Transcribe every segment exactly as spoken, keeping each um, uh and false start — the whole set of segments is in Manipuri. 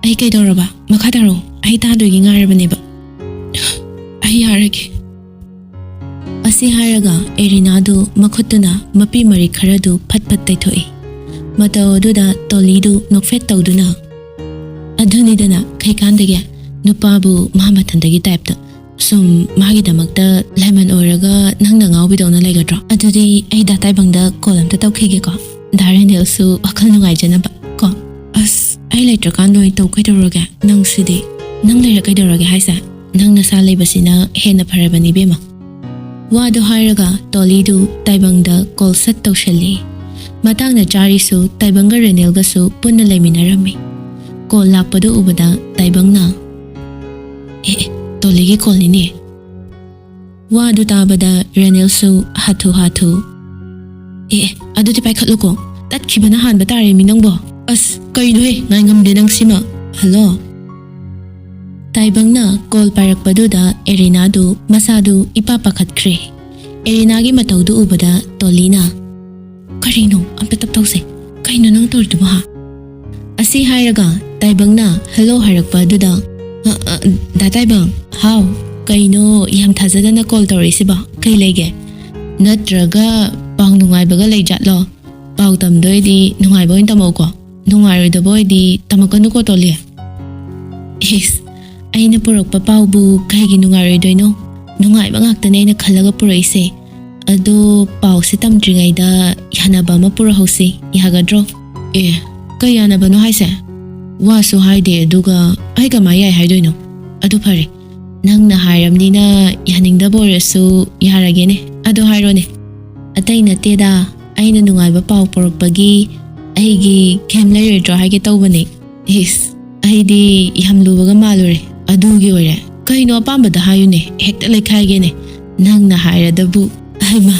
ꯑꯩ ꯀꯩꯗꯧꯔꯕ? ꯃꯈꯥ ꯇꯥꯔꯛꯑꯣ, ꯑꯩ ꯇꯥꯗꯣꯏꯒꯤ ꯉꯥꯏꯔꯕꯅꯦꯕ꯫ ꯑꯩ ꯌꯥꯔꯒꯦ꯫ ꯑꯁꯤ ꯍꯥꯏꯔꯒ ꯑꯦꯔꯤꯅꯥꯗꯨ ꯃꯈꯨꯠꯇꯨꯅ ꯃꯄꯤ ꯃꯔꯤꯛ ꯈꯔꯗꯨ ꯐꯠ ꯐꯠ ꯇꯩꯊꯣꯛꯏ꯫ ꯃꯇꯧ ꯑꯗꯨꯗ ꯇꯣꯂꯤꯗꯨ ꯅꯣꯛꯐꯦꯠ ꯇꯧꯗꯨꯅ, "ꯑꯗꯨꯅꯤꯗꯅ ꯀꯩꯀꯥꯟꯗꯒꯤ ꯅꯨꯄꯥꯕꯨ ꯃꯥ ꯃꯊꯟꯗꯒꯤ ꯇꯥꯏꯞꯇ ꯁꯨꯝ ꯃꯥꯒꯤꯗꯃꯛꯇ ꯂꯦꯃꯟ ꯑꯣꯏꯔꯒ ꯅꯪꯅ ꯉꯥꯎꯕꯤꯗꯧꯅ ꯂꯩꯒꯗ꯭ꯔꯣ? ꯑꯗꯨꯗꯤ ꯑꯩ ꯗꯥ ꯇꯥꯏꯕꯪꯗ ꯀꯣꯜ ꯑꯝꯇ ꯇꯧꯈꯤꯒꯦꯀꯣ, ꯗꯥ ꯔꯦꯅꯦꯜꯁꯨ ꯋꯥꯈꯜ ꯅꯨꯡꯉꯥꯏꯖꯅꯕ ꯀꯣ꯫ ꯑꯁ, ꯑꯩ ꯂꯩꯇ꯭ꯔꯀꯥꯟꯗ ꯑꯣꯏꯅ ꯇꯧ ꯀꯩꯗꯧꯔꯒꯦ? ꯅꯪꯁꯤꯗꯤ, ꯅꯪ ꯂꯩꯔ ꯀꯩꯗꯧꯔꯒꯦ ꯍꯥꯏꯁꯦ? ꯅꯪ ꯅꯁꯥ ꯂꯩꯕꯁꯤꯅ ꯍꯦꯟꯅ ꯐꯔꯕꯅꯤ ꯏꯕꯦꯝꯃ꯫" ꯋꯥꯗꯨ ꯍꯥꯏꯔꯒ ꯇꯣꯂꯤꯗꯨ ꯇꯥꯏꯕꯪꯗ ꯀꯣꯜ ꯁꯠ ꯇꯧꯁꯜꯂꯤ꯫ ꯃꯇꯥꯡꯅ ꯆꯥꯔꯤꯁꯨ ꯇꯥꯏꯕꯪꯒ ꯔꯦꯅꯦꯜꯒꯁꯨ ꯄꯨꯟꯅ ꯂꯩꯃꯤꯟꯅꯔꯝꯃꯤ꯫ ꯀꯣꯜ ꯂꯥꯛꯄꯗꯨ ꯎꯕꯗ ꯇꯥꯏꯕꯪꯅ, "ꯑꯦ, ꯑꯦ, ꯇꯣꯂꯤꯒꯤ ꯀꯣꯜꯅꯤꯅꯦ꯫" ꯋꯥꯗꯨ ꯇꯥꯕꯗ ꯔꯦꯅꯦꯜꯁꯨ ꯍꯥꯊꯨ ꯍꯥꯊꯨ, "ꯑꯦ, ꯑꯦ, ꯑꯗꯨꯗꯤ ꯄꯥꯏꯈꯠꯂꯨꯀꯣ, ꯇꯠꯈꯤꯕꯅ ꯍꯥꯟꯕ ꯇꯥꯔꯦ ꯃꯤ ꯅꯪꯕꯣ꯫ ꯑꯁ, ꯀꯩꯅꯣꯍꯦ, ꯉꯥꯏꯉꯝꯗꯦ ꯅꯪ ꯁꯤꯃ꯫ ꯍꯜꯂꯣ?" ꯇꯥꯏꯕꯪꯅ ꯀꯣꯜ ꯄꯥꯏꯔꯛꯄꯗꯨꯗ ꯑꯦꯔꯤꯅꯥꯗꯨ ꯃꯁꯥꯗꯨ ꯏꯄꯥ ꯄꯥꯈꯠꯈ꯭ꯔꯦ꯫ ꯑꯦꯔꯤꯅꯥꯒꯤ ꯃꯇꯧꯗꯨ ꯎꯕꯗ ꯇꯣꯂꯤꯅ, "ꯀꯔꯤꯅꯣ? ꯑꯝꯇ ꯇꯞ ꯇꯧꯁꯦ꯫ ꯀꯩꯅꯣ ꯅꯪ ꯇꯧꯔꯤꯗꯨꯕꯣ, ꯍꯥ?" ꯑꯁꯤ ꯍꯥꯏꯔꯒ ꯇꯥꯏꯕꯪꯅ ꯍꯜꯂꯣ ꯍꯥꯏꯔꯛꯄ ꯑꯗꯨꯗ, "ꯑ, ꯑ, ꯗꯥ ꯇꯥꯏꯕꯪ, ꯍꯥꯎ, ꯀꯩꯅꯣ ꯌꯥꯝ ꯊꯥꯖꯗꯅ ꯀꯣꯜ ꯇꯧꯔꯛꯏꯁꯤꯕꯣ? ꯀꯩ ꯂꯩꯒꯦ? ꯅꯠꯇ꯭ꯔꯒ ꯄꯥꯎ ꯅꯨꯡꯉꯥꯏꯕꯒ ꯂꯩꯖꯥꯠꯂꯣ? ꯄꯥꯎ ꯇꯝꯗꯣꯏꯗꯤ ꯅꯨꯡꯉꯥꯏꯕ ꯑꯣꯏꯅ ꯇꯝꯃꯛꯎꯀꯣ꯫ ꯅꯨꯡꯉꯥꯏꯔꯣꯏꯗꯕ ꯑꯣꯏꯗꯤ ꯇꯝꯃꯛꯀꯅꯨꯀꯣ, ꯇꯣꯂꯤ꯫" "ꯏꯁ, ꯑꯩꯅ ꯄꯨꯔꯛꯄ ꯄꯥꯎꯕꯨ ꯀꯩꯒꯤ ꯅꯨꯡꯉꯥꯏꯔꯣꯏꯗꯣꯏꯅꯣ? ꯅꯨꯡꯉꯥꯏꯕ ꯉꯥꯛꯇꯅꯦ ꯑꯩꯅ ꯈꯜꯂꯒ ꯄꯨꯔꯛꯏꯁꯦ꯫ ꯑꯗꯣ ꯄꯥꯎꯁꯦ ꯇꯝꯗ꯭ꯔꯤꯉꯩꯗ ꯌꯥꯅꯕ ꯑꯃ ꯄꯨꯔꯛꯍꯧꯁꯤ, ꯌꯥꯒꯗ꯭ꯔꯣ?" "ꯑꯦ, ꯀꯩ ꯌꯥꯅꯕꯅꯣ ꯍꯥꯏꯁꯦ? ꯋꯥꯁꯨ ꯍꯥꯏꯗꯦ, ꯑꯗꯨꯒ ꯑꯩ ꯀꯃꯥꯏ ꯌꯥꯏ ꯍꯥꯏꯗꯣꯏꯅꯣ? ꯑꯗꯨ ꯐꯔꯦ, ꯅꯪꯅ ꯍꯥꯏꯔꯕꯅꯤꯅ ꯌꯥꯅꯤꯡꯗꯕ ꯑꯣꯏꯔꯁꯨ ꯌꯥꯔꯒꯦꯅꯦ꯫ ꯑꯗꯣ ꯍꯥꯏꯔꯣꯅꯦ꯫" "ꯑꯇꯩ ꯅꯠꯇꯦꯗ, ꯑꯩꯅ ꯅꯨꯡꯉꯥꯏꯕ ꯄꯥꯎ ꯄꯨꯔꯛꯄꯒꯤ ꯑꯩꯒꯤ ꯒꯦꯝ ꯂꯩꯔꯣꯏꯗ꯭ꯔꯣ ꯍꯥꯏꯒꯦ ꯇꯧꯕꯅꯦ꯫" "ꯏꯁ, ꯑꯩꯗꯤ ꯌꯥꯝ ꯂꯨꯕꯒ ꯃꯥꯜꯂꯨꯔꯦ꯫ ꯑꯗꯨꯒꯤ ꯑꯣꯏꯔꯦ꯫ ꯀꯩꯅꯣ ꯑꯄꯥꯝꯕꯗ ꯍꯥꯏꯌꯨꯅꯦ, ꯍꯦꯛꯇ ꯂꯩꯈꯥꯏꯒꯦꯅꯦ꯫ ꯅꯪꯅ ꯍꯥꯏꯔꯗꯕꯨ꯫" ꯍꯩꯃꯥ,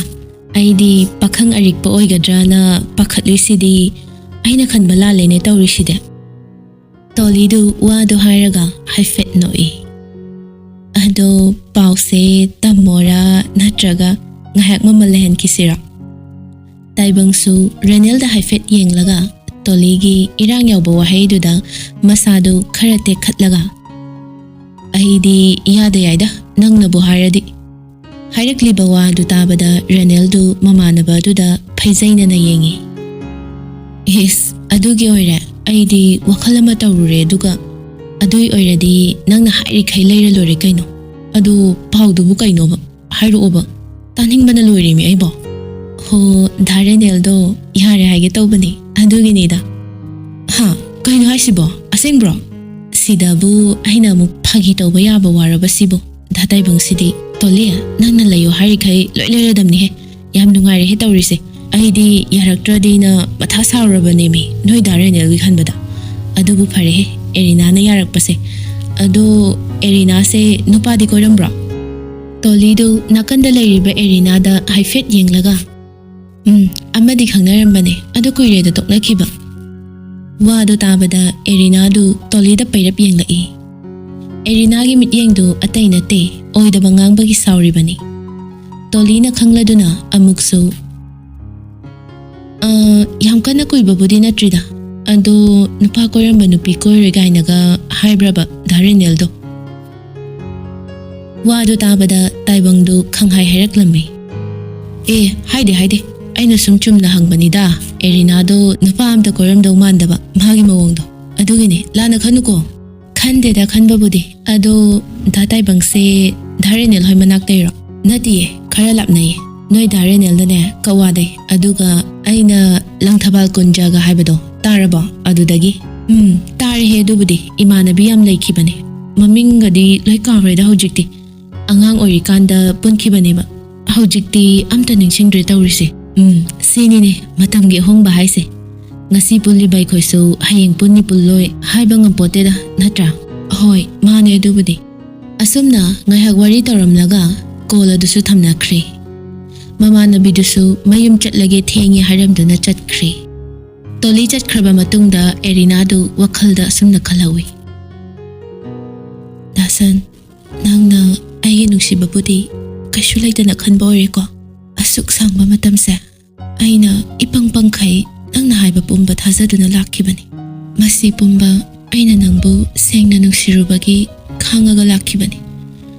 ꯑꯩꯗꯤ ꯄꯥꯈꯪ ꯑꯔꯤꯛꯄ ꯑꯣꯏꯒꯗ꯭ꯔꯅ ꯄꯥꯈꯠꯂꯨꯏꯁꯤꯗꯤ꯫ ꯑꯩꯅ ꯈꯟꯕ ꯂꯥꯜꯂꯦꯅꯦ ꯇꯧꯔꯤꯁꯤꯗꯤ꯫ ꯇꯣꯂꯤꯗꯨ ꯋꯥꯗꯨ ꯍꯥꯏꯔꯒ ꯍꯥꯏꯐꯦꯠ ꯅꯣꯛꯏ꯫ "ꯑꯗꯣ ꯄꯥꯎꯁꯦ ꯇꯝꯃꯣꯔꯥ ꯅꯠꯇ꯭ꯔꯒ ꯉꯥꯏꯍꯥꯛ ꯃꯃꯜ ꯂꯩꯍꯟꯈꯤꯁꯤꯔꯣ?" ꯇꯥꯏꯕꯪꯁꯨ ꯔꯦꯅꯦꯜꯗ ꯍꯥꯏꯐꯦꯠ ꯌꯦꯡꯂꯒ ꯇꯣꯂꯤꯒꯤ ꯏꯔꯥꯡ ꯌꯥꯎꯕ ꯋꯥꯍꯩꯗꯨꯗ ꯃꯁꯥꯗꯨ ꯈꯔ ꯇꯦꯛꯈꯠꯂꯒ, "ꯑꯩꯗꯤ ꯏꯌꯥꯗ ꯌꯥꯏꯗ, ꯅꯪꯅꯕꯨ ꯍꯥꯏꯔꯗꯤ"꯫ ꯍꯥꯏꯔꯛꯂꯤꯕ ꯋꯥꯗꯨ ꯇꯥꯕꯗ ꯔꯦꯅꯦꯜꯗꯨ ꯃꯃꯥꯟꯅꯕ ꯑꯗꯨꯗ ꯐꯩꯖꯩꯅꯅ ꯌꯦꯡꯉꯤ꯫ "ꯏꯁ, ꯑꯗꯨꯒꯤ ꯑꯣꯏꯔꯦ? ꯑꯩꯗꯤ ꯋꯥꯈꯜ ꯑꯃ ꯇꯧꯔꯨꯔꯦ, ꯑꯗꯨꯒ ꯑꯗꯨꯏ ꯑꯣꯏꯔꯗꯤ ꯅꯪꯅ ꯍꯥꯏꯔꯤꯈꯩ ꯂꯩꯔ ꯂꯣꯏꯔꯦ ꯀꯩꯅꯣ꯫ ꯑꯗꯨ ꯄꯥꯎꯗꯨꯕꯨ ꯀꯩꯅꯣꯕ? ꯍꯥꯏꯔꯛꯑꯣꯕ, ꯇꯥꯅꯤꯡꯕꯅ ꯂꯣꯏꯔꯦꯃꯤ ꯑꯩꯕꯣ"꯫ "ꯍꯣ, ꯗꯥ ꯔꯦꯅꯦꯜꯗꯣ ꯌꯥꯔꯦ ꯍꯥꯏꯒꯦ ꯇꯧꯕꯅꯤ, ꯑꯗꯨꯒꯤꯅꯤꯗ"꯫ "ꯍꯥ? ꯀꯩꯅꯣ ꯍꯥꯏꯁꯤꯕꯣ? ꯑꯁꯦꯡꯕ꯭ꯔꯣ?" ꯁꯤꯗꯕꯨ ꯑꯩꯅ ꯑꯃꯨꯛ ꯐꯥꯒꯤ ꯇꯧꯕ ꯌꯥꯕ ꯋꯥꯔꯕ ꯁꯤꯕꯨ? ꯗꯥ ꯇꯥꯏꯕꯪꯁꯤꯗꯤ, "ꯇꯣꯂꯤ, ꯅꯪꯅ ꯂꯩꯌꯣ ꯍꯥꯏꯔꯤꯈꯩ ꯂꯣꯏ ꯂꯩꯔꯗꯝꯅꯤꯍꯦ꯫ ꯌꯥꯝ ꯅꯨꯡꯉꯥꯏꯔꯦꯍꯦ ꯇꯧꯔꯤꯁꯦ꯫ ꯑꯩꯗꯤ ꯌꯥꯔꯛꯇ꯭ꯔꯗꯤꯅ ꯃꯊꯥ ꯁꯥꯔꯨꯔꯕꯅꯦꯃꯤ, ꯅꯣꯏ ꯗꯥ ꯔꯦꯅꯦꯜꯒꯤ ꯈꯟꯕꯗ꯫ ꯑꯗꯨꯕꯨ ꯐꯔꯦꯍꯦ, ꯑꯦꯔꯤꯅꯥꯅ ꯌꯥꯔꯛꯄꯁꯦ꯫ ꯑꯗꯣ ꯑꯦꯔꯤꯅꯥꯁꯦ ꯅꯨꯄꯥꯗꯤ ꯀꯣꯏꯔꯝꯕ꯭ꯔꯣ?" ꯇꯣꯂꯤꯗꯨ ꯅꯥꯀꯟꯗ ꯂꯩꯔꯤꯕ ꯑꯦꯔꯤꯅꯥꯗ ꯍꯥꯏꯐꯦꯠ ꯌꯦꯡꯂꯒ, "ꯎꯝ, ꯑꯃꯗꯤ ꯈꯪꯅꯔꯝꯕꯅꯦ, ꯑꯗꯨ ꯀꯨꯏꯔꯦꯗ ꯇꯣꯛꯅꯈꯤꯕ"꯫ ꯋꯥꯗꯨ ꯇꯥꯕꯗ ꯑꯦꯔꯤꯅꯥꯗꯨ ꯇꯣꯂꯤꯗ ꯄꯩꯔꯞ ꯌꯦꯡꯂꯛꯏ꯫ ꯑꯦꯔꯤꯅꯥꯒꯤ ꯃꯤꯠꯌꯦꯡꯗꯨ ꯑꯇꯩ ꯅꯠꯇꯦ, ꯑꯣꯏꯗꯕ ꯉꯥꯡꯕꯒꯤ ꯁꯥꯎꯔꯤꯕꯅꯤ꯫ ꯇꯣꯂꯤꯅ ꯈꯪꯂꯗꯨꯅ ꯑꯃꯨꯛꯁꯨ, "ꯑ, ꯌꯥꯝ ꯀꯟꯅ ꯀꯨꯏꯕꯕꯨꯗꯤ ꯅꯠꯇ꯭ꯔꯤꯗ꯫ ꯑꯗꯣ ꯅꯨꯄꯥ ꯀꯣꯏꯔꯝꯕ ꯅꯨꯄꯤ ꯀꯣꯏꯔꯣꯏ ꯀꯥꯏꯅꯒ ꯍꯥꯏꯕ꯭ꯔꯕ ꯗꯥ ꯔꯦꯅꯦꯜꯗꯣ?" ꯋꯥꯗꯨ ꯇꯥꯕꯗ ꯇꯥꯏꯕꯪꯗꯨ ꯈꯪꯍꯥꯏ ꯍꯥꯏꯔꯛꯂꯝꯃꯤ꯫ "ꯑꯦ, ꯍꯥꯏꯗꯦ, ꯍꯥꯏꯗꯦ꯫ ꯑꯩꯅ ꯁꯨꯝ ꯆꯨꯝꯅ ꯍꯪꯕꯅꯤꯗ꯫ ꯑꯦꯔꯤꯅꯥꯗꯣ ꯅꯨꯄꯥ ꯑꯝꯇ ꯀꯣꯏꯔꯝꯗꯧ ꯃꯥꯟꯗꯕ ꯃꯥꯒꯤ ꯃꯑꯣꯡꯗꯣ꯫ ꯑꯗꯨꯒꯤꯅꯦ, ꯂꯥꯟꯅ ꯈꯟꯅꯨꯀꯣ"꯫ "ꯈꯟꯗꯦꯗ ꯈꯟꯕꯕꯨꯗꯤ꯫ ꯑꯗꯣ ꯗꯥ ꯇꯥꯏꯕꯪꯁꯦ ꯗꯥ ꯔꯦꯅꯦꯜ ꯍꯣꯏ ꯃꯅꯥꯛꯇꯩꯔꯣ?" "ꯅꯠꯇꯤꯌꯦ, ꯈꯔ ꯂꯥꯞꯅꯩꯌꯦ꯫ ꯅꯣꯏ ꯗꯥ ꯔꯦꯅꯦꯜꯗꯅꯦ, ꯀꯛꯋꯥꯗꯩ꯫ ꯑꯗꯨꯒ ꯑꯩꯅ ꯂꯪꯊꯕꯥꯜ ꯀꯨꯟꯖꯒ ꯍꯥꯏꯕꯗꯣ, ꯇꯥꯔꯕꯣ? ꯑꯗꯨꯗꯒꯤ"꯫ "ꯎꯝ, ꯇꯥꯔꯦꯍꯦ, ꯑꯗꯨꯕꯨꯗꯤ ꯏꯃꯥꯟꯅꯕꯤ ꯌꯥꯝ ꯂꯩꯈꯤꯕꯅꯦ꯫ ꯃꯃꯤꯡꯒꯗꯤ ꯂꯣꯏ ꯀꯥꯎꯔꯦꯗ ꯍꯧꯖꯤꯛꯇꯤ꯫ ꯑꯉꯥꯡ ꯑꯣꯏꯔꯤꯀꯥꯟꯗ ꯄꯨꯟꯈꯤꯕꯅꯦꯕ꯫ ꯍꯧꯖꯤꯛꯇꯤ ꯑꯝꯇ ꯅꯤꯡꯁꯤꯡꯗ꯭ꯔꯦ ꯇꯧꯔꯤꯁꯦ"꯫ "ꯎꯝ, ꯁꯤꯅꯤꯅꯦ ꯃꯇꯝꯒꯤ ꯑꯍꯣꯡꯕ ꯍꯥꯏꯁꯦ꯫ ꯉꯁꯤ ꯄꯨꯜꯂꯤꯕ ꯑꯩꯈꯣꯏꯁꯨ ꯍꯌꯦꯡ ꯄꯨꯟꯅꯤ ꯄꯨꯜꯂꯣꯏ ꯍꯥꯏꯕ ꯉꯝꯄꯣꯠꯇꯦꯗ, ꯅꯠꯇ꯭ꯔꯥ?" "ꯍꯣꯏ, ꯃꯥꯅꯦ ꯑꯗꯨꯕꯨꯗꯤ"꯫ ꯑꯁꯨꯝꯅ ꯉꯥꯏꯍꯥꯛ ꯋꯥꯔꯤ ꯇꯧꯔꯝꯂꯒ ꯀꯣꯜ ꯑꯗꯨꯁꯨ ꯊꯝꯅꯈ꯭ꯔꯦ꯫ ꯃꯃꯥꯟꯅꯕꯤꯗꯨꯁꯨ ꯃꯌꯨꯝ ꯆꯠꯂꯒꯦ, ꯊꯦꯡꯉꯦ ꯍꯥꯏꯔꯝꯗꯨꯅ ꯆꯠꯈ꯭ꯔꯦ꯫ ꯇꯣꯂꯤ ꯆꯠꯈ꯭ꯔꯕ ꯃꯇꯨꯡꯗ ꯑꯦꯔꯤꯅꯥꯗꯨ ꯋꯥꯈꯜꯗ ꯑꯁꯨꯝꯅ ꯈꯜꯍꯧꯏ, "ꯗꯥꯁꯟ, ꯅꯪꯅ ꯑꯩꯒꯤ ꯅꯨꯡꯁꯤꯕꯕꯨꯗꯤ ꯀꯩꯁꯨ ꯂꯩꯇꯅ ꯈꯟꯕ ꯑꯣꯏꯔꯦꯀꯣ꯫ ꯑꯁꯨꯛ ꯁꯥꯡꯕ ꯃꯇꯝꯁꯦ ꯑꯩꯅ ꯏꯄꯪ ꯄꯪꯈꯩ ꯅꯪꯅ ꯍꯥꯏꯕ ꯄꯨꯝꯕ ꯊꯥꯖꯗꯨꯅ ꯂꯥꯛꯈꯤꯕꯅꯤ꯫ ꯃꯁꯤ ꯄꯨꯝꯕ ꯑꯩꯅ ꯅꯪꯕꯨ ꯁꯦꯡꯅ ꯅꯨꯡꯁꯤꯔꯨꯕꯒꯤ ꯈꯥꯡꯉꯒ ꯂꯥꯛꯈꯤꯕꯅꯤ꯫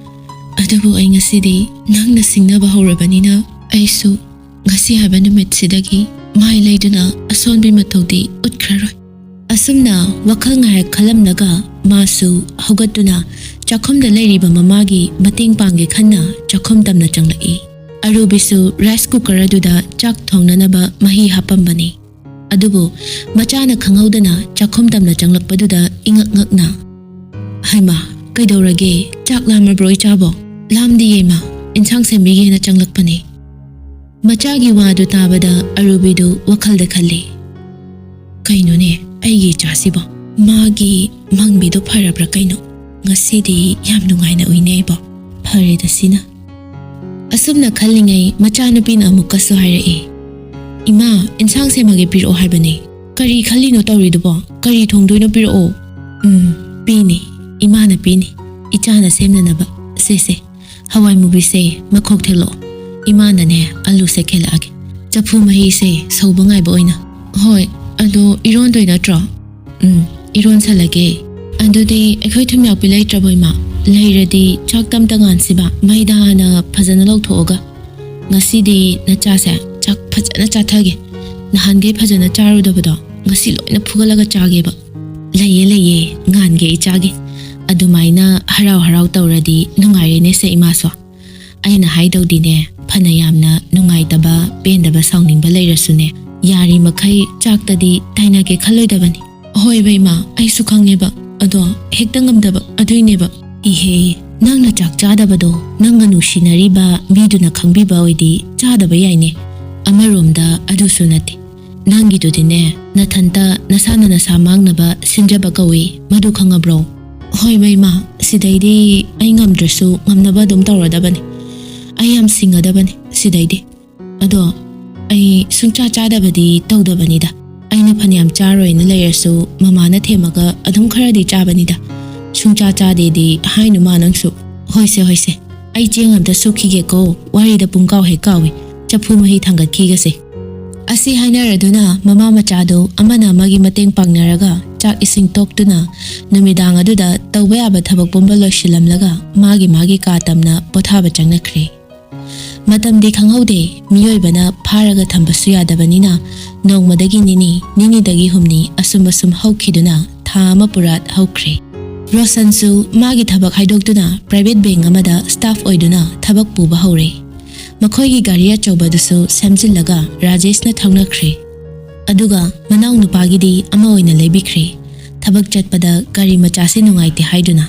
ꯑꯗꯨꯕꯨ ꯑꯩ ꯉꯁꯤꯗꯤ ꯅꯪꯅ ꯁꯤꯡꯅꯕ ꯍꯧꯔꯕꯅꯤꯅ, ꯑꯩꯁꯨ ꯉꯁꯤ ꯍꯥꯏꯕ ꯅꯨꯃꯤꯠꯁꯤꯗꯒꯤ ꯃꯥꯏ ꯂꯩꯗꯨꯅ ꯑꯁꯣꯟꯕꯤ ꯃꯇꯧꯗꯤ ꯎꯠꯈ꯭ꯔꯔꯣꯏ꯫ ꯑꯁꯨꯝꯅ ꯋꯥꯈꯜ ꯉꯥꯏꯍꯥꯛ ꯈꯜꯂꯝꯂꯒ ꯃꯥꯁꯨ ꯍꯧꯒꯠꯇꯨꯅ ꯆꯥꯛꯈꯨꯝꯗ ꯂꯩꯔꯤꯕ ꯃꯃꯥꯒꯤ ꯃꯇꯦꯡ ꯄꯥꯡꯒꯦ ꯈꯟꯅ ꯆꯥꯛꯈꯨꯝ ꯇꯝꯅ ꯆꯪꯂꯛꯏ꯫ ꯑꯔꯨꯕꯤꯁꯨ ꯔꯥꯏꯁ ꯀꯨꯀꯔ ꯑꯗꯨꯗ ꯆꯥꯛ ꯊꯣꯡꯅꯅꯕ ꯃꯍꯤ ꯍꯥꯞꯄꯝꯕꯅꯤ꯫ ꯑꯗꯨꯕꯨ ꯃꯆꯥꯅ ꯈꯪꯍꯧꯗꯅ ꯆꯥꯛꯈꯨꯝ ꯇꯝꯅ ꯆꯪꯂꯛꯄꯗꯨꯗ ꯏꯉꯛ ꯉꯛꯅ, "ꯍꯩꯃꯥ, ꯀꯩꯗꯧꯔꯒꯦ? ꯆꯥꯛ ꯂꯥꯝꯃꯕ꯭ꯔꯣ ꯏꯆꯥꯕꯣ?" "ꯂꯥꯝꯗꯤꯌꯦ ꯏꯃꯥ, ꯏꯟꯁꯥꯡ ꯁꯦꯝꯕꯤꯒꯦꯅ ꯆꯪꯂꯛꯄꯅꯦ꯫" ꯃꯆꯥꯒꯤ ꯋꯥꯗꯨ ꯇꯥꯕꯗ ꯑꯔꯨꯕꯤꯗꯨ ꯋꯥꯈꯜꯗ ꯈꯜꯂꯤ, "ꯀꯩꯅꯣꯅꯦ, ꯑꯩꯒꯤ ꯏꯆꯥꯁꯤꯕꯣ? ꯃꯥꯒꯤ ꯃꯪꯕꯤꯗꯣ ꯐꯔꯕ꯭ꯔꯥ ꯀꯩꯅꯣ? ꯉꯁꯤꯗꯤ ꯌꯥꯝ ꯅꯨꯡꯉꯥꯏꯅ ꯎꯏꯅꯦ ꯑꯩꯕꯣ꯫ ꯐꯔꯦꯗ ꯁꯤꯅ꯫" ꯑꯁꯨꯝꯅ ꯈꯜꯂꯤꯉꯩ ꯃꯆꯥꯅꯨꯄꯤꯅ ꯑꯃꯨꯛꯀꯁꯨ ꯍꯥꯏꯔꯛꯏ, "ꯏꯃꯥ, ꯏꯟꯁꯥꯡ ꯁꯦꯝꯃꯒꯦ ꯄꯤꯔꯛꯑꯣ ꯍꯥꯏꯕꯅꯦ꯫ ꯀꯔꯤ ꯈꯜꯂꯤꯅꯣ ꯇꯧꯔꯤꯗꯨꯕꯣ? ꯀꯔꯤ ꯊꯣꯡꯗꯣꯏꯅꯣ ꯄꯤꯔꯛꯑꯣ꯫" "ꯎꯝ, ꯄꯤꯅꯤ, ꯏꯃꯥꯅ ꯄꯤꯅꯤ, ꯏꯆꯥꯅ ꯁꯦꯝꯅꯅꯕ꯫ ꯁꯦ, ꯁꯦ, ꯍꯋꯥꯏ ꯃꯨꯕꯤꯁꯦ ꯃꯈꯣꯛ ꯊꯦꯛꯂꯛꯑꯣ꯫ ꯏꯃꯥꯅꯅꯦ ꯑꯂꯨꯁꯦ ꯈꯦꯠꯂꯛꯑꯒꯦ꯫ ꯆꯐꯨ ꯃꯍꯤꯁꯦ ꯁꯧꯕ ꯉꯥꯏꯕ ꯑꯣꯏꯅ꯫" "ꯍꯣꯏ, ꯑꯗꯣ ꯏꯔꯣꯟꯗꯣꯏ ꯅꯠꯇ꯭ꯔꯣ?" "ꯎꯝ, ꯏꯔꯣꯟꯁꯜꯂꯒꯦ꯫ ꯑꯗꯨꯗꯤ ꯑꯩꯈꯣꯏ ꯊꯨꯝꯌꯥꯛꯄꯤ ꯂꯩꯇ꯭ꯔꯕꯣ ꯏꯃꯥ? ꯂꯩꯔꯗꯤ ꯆꯥꯛ ꯇꯝꯇ ꯉꯥꯟꯁꯤꯕ, ꯃꯩꯗ ꯍꯥꯟꯅ ꯐꯖꯅ ꯂꯧꯊꯣꯛꯑꯒ꯫ ꯉꯁꯤꯗꯤ ꯅꯆꯥꯁꯦ ꯆꯥꯛ ꯐꯖꯅ ꯆꯥꯊꯒꯦ꯫ ꯅꯍꯥꯟꯈꯩ ꯐꯖꯅ ꯆꯥꯔꯨꯗꯕꯗꯣ ꯉꯁꯤ ꯂꯣꯏꯅ ꯐꯨꯒꯠꯂꯒ ꯆꯥꯒꯦꯕ꯫" "ꯂꯩꯌꯦ, ꯂꯩꯌꯦ, ꯉꯥꯟꯒꯦ ꯏꯆꯥꯒꯤ꯫ ꯑꯗꯨꯃꯥꯏꯅ ꯍꯔꯥꯎ ꯍꯔꯥꯎ ꯇꯧꯔꯗꯤ ꯅꯨꯡꯉꯥꯏꯔꯦꯅꯦ ꯁꯦ ꯏꯃꯥꯁꯨ꯫ ꯑꯩꯅ ꯍꯥꯏꯗꯧꯗꯤꯅꯦ, ꯐꯅ ꯌꯥꯝꯅ ꯅꯨꯡꯉꯥꯏꯇꯕ, ꯄꯦꯟꯗꯕ, ꯁꯥꯎꯅꯤꯡꯕ ꯂꯩꯔꯁꯨꯅꯦ, ꯌꯥꯔꯤꯃꯈꯩ ꯆꯥꯛꯇꯗꯤ ꯇꯥꯏꯅꯒꯦ ꯈꯜꯂꯣꯏꯗꯕꯅꯤ꯫" "ꯍꯣꯏꯕ ꯏꯃꯥ, ꯑꯩꯁꯨ ꯈꯪꯉꯦꯕ, ꯑꯗꯣ ꯍꯦꯛꯇ ꯉꯝꯗꯕ ꯑꯗꯨꯏꯅꯦꯕ꯫" "ꯏꯍꯦ, ꯅꯪꯅ ꯆꯥꯛ ꯆꯥꯗꯕꯗꯣ ꯅꯪꯒ ꯅꯨꯡꯁꯤꯅꯔꯤꯕ ꯃꯤꯗꯨꯅ ꯈꯪꯕꯤꯕ ꯑꯣꯏꯗꯤ ꯆꯥꯗꯕ ꯌꯥꯏꯅꯦ꯫ ꯑꯃꯔꯣꯝꯗ ꯑꯗꯨꯁꯨ ꯅꯠꯇꯦ, ꯅꯪꯒꯤꯗꯨꯗꯤꯅꯦ, ꯅꯊꯟꯇ ꯅꯁꯥꯅ ꯅꯁꯥ ꯃꯥꯡꯅꯕ ꯁꯤꯟꯖꯕ ꯀꯧꯏ, ꯃꯗꯨ ꯈꯪꯉꯕ꯭ꯔꯣ?" "ꯍꯣꯏꯕ ꯏꯃꯥ, ꯁꯤꯗꯩꯗꯤ ꯑꯩ ꯉꯝꯗ꯭ꯔꯁꯨ ꯉꯝꯅꯕ ꯑꯗꯨꯝ ꯇꯧꯔꯗꯕꯅꯤ꯫ ꯑꯩ ꯌꯥꯝ ꯁꯤꯡꯉꯗꯕꯅꯤ ꯁꯤꯗꯩꯗꯤ꯫ ꯑꯗꯣ ꯑꯩ ꯁꯨꯡꯆꯥ ꯆꯥꯗꯕꯗꯤ ꯇꯧꯗꯕꯅꯤꯗ꯫ ꯑꯩꯅ ꯐꯅꯌꯥꯝ ꯆꯥꯔꯣꯏꯅ ꯂꯩꯔꯁꯨ ꯃꯃꯥꯅ ꯊꯦꯝꯃꯒ ꯑꯗꯨꯝ ꯈꯔꯗꯤ ꯆꯥꯕꯅꯤꯗ꯫ ꯁꯨꯡꯆꯥ ꯆꯥꯗꯦꯗꯤ ꯍꯥꯏꯅꯨ ꯃꯥ ꯅꯪꯁꯨ꯫" "ꯍꯣꯏꯁꯦ, ꯍꯣꯏꯁꯦ, ꯑꯩ ꯆꯦꯡ ꯑꯝꯇ ꯁꯨꯈꯤꯒꯦꯀꯣ, ꯋꯥꯔꯤꯗ ꯄꯨꯡ ꯀꯥꯎ ꯍꯦꯛ ꯀꯥꯎꯏ꯫ ꯆꯐꯨ ꯃꯍꯤ ꯊꯥꯡꯒꯠꯈꯤꯒꯁꯦ꯫" ꯑꯁꯤ ꯍꯥꯏꯅꯔꯗꯨꯅ ꯃꯃꯥ ꯃꯆꯥꯗꯨ ꯑꯃꯅ ꯑꯃꯒꯤ ꯃꯇꯦꯡ ꯄꯥꯡꯅꯔꯒ ꯆꯥꯛ ꯏꯁꯤꯡ ꯇꯣꯛꯇꯨꯅ ꯅꯨꯃꯤꯗꯥꯡ ꯑꯗꯨꯗ ꯇꯧꯕ ꯌꯥꯕ ꯊꯕꯛ ꯄꯨꯝꯕ ꯂꯣꯏꯁꯤꯜꯂꯝꯂꯒ ꯃꯥꯒꯤ ꯃꯥꯒꯤ ꯀꯥ ꯇꯝꯅ ꯄꯣꯊꯥꯕ ꯆꯪꯅꯈ꯭ꯔꯦ꯫ ꯃꯇꯝꯗꯤ ꯈꯪꯍꯧꯗꯦ, ꯃꯤꯑꯣꯏꯕꯅ ꯐꯥꯔꯒ ꯊꯝꯕꯁꯨ ꯌꯥꯗꯕꯅꯤꯅ ꯅꯣꯡꯃꯗꯒꯤ ꯅꯤꯅꯤ, ꯅꯤꯅꯤꯗꯒꯤ ꯍꯨꯝꯅꯤ ꯑꯁꯨꯝ ꯑꯁꯨꯝ ꯍꯧꯈꯤꯗꯨꯅ ꯊꯥ ꯑꯃ ꯄꯨꯔꯥ ꯍꯧꯈ꯭ꯔꯦ꯫ ꯔꯣꯁꯟꯁꯨ ꯃꯥꯒꯤ ꯊꯕꯛ ꯍꯥꯏꯗꯣꯛꯇꯨꯅ ꯄ꯭ꯔꯥꯏꯚꯦꯠ ꯕꯦꯡꯛ ꯑꯃꯗ ꯁ꯭ꯇꯥꯐ ꯑꯣꯏꯗꯨꯅ ꯊꯕꯛ ꯄꯨꯕ ꯍꯧꯔꯦ꯫ ꯃꯈꯣꯏꯒꯤ ꯒꯥꯔꯤ ꯑꯆꯧꯕꯗꯨꯁꯨ ꯁꯦꯝꯖꯤꯜꯂꯒ ꯔꯥꯖꯦꯁꯅ ꯊꯧꯅꯈ꯭ꯔꯦ꯫ ꯑꯗꯨꯒ ꯃꯅꯥꯎꯅꯨꯄꯥꯒꯤꯗꯤ ꯑꯃ ꯑꯣꯏꯅ ꯂꯩꯕꯤꯈ꯭ꯔꯦ, ꯊꯕꯛ ꯆꯠꯄꯗ ꯒꯥꯔꯤ ꯃꯆꯥꯁꯦ ꯅꯨꯡꯉꯥꯏꯇꯦ ꯍꯥꯏꯗꯨꯅ꯫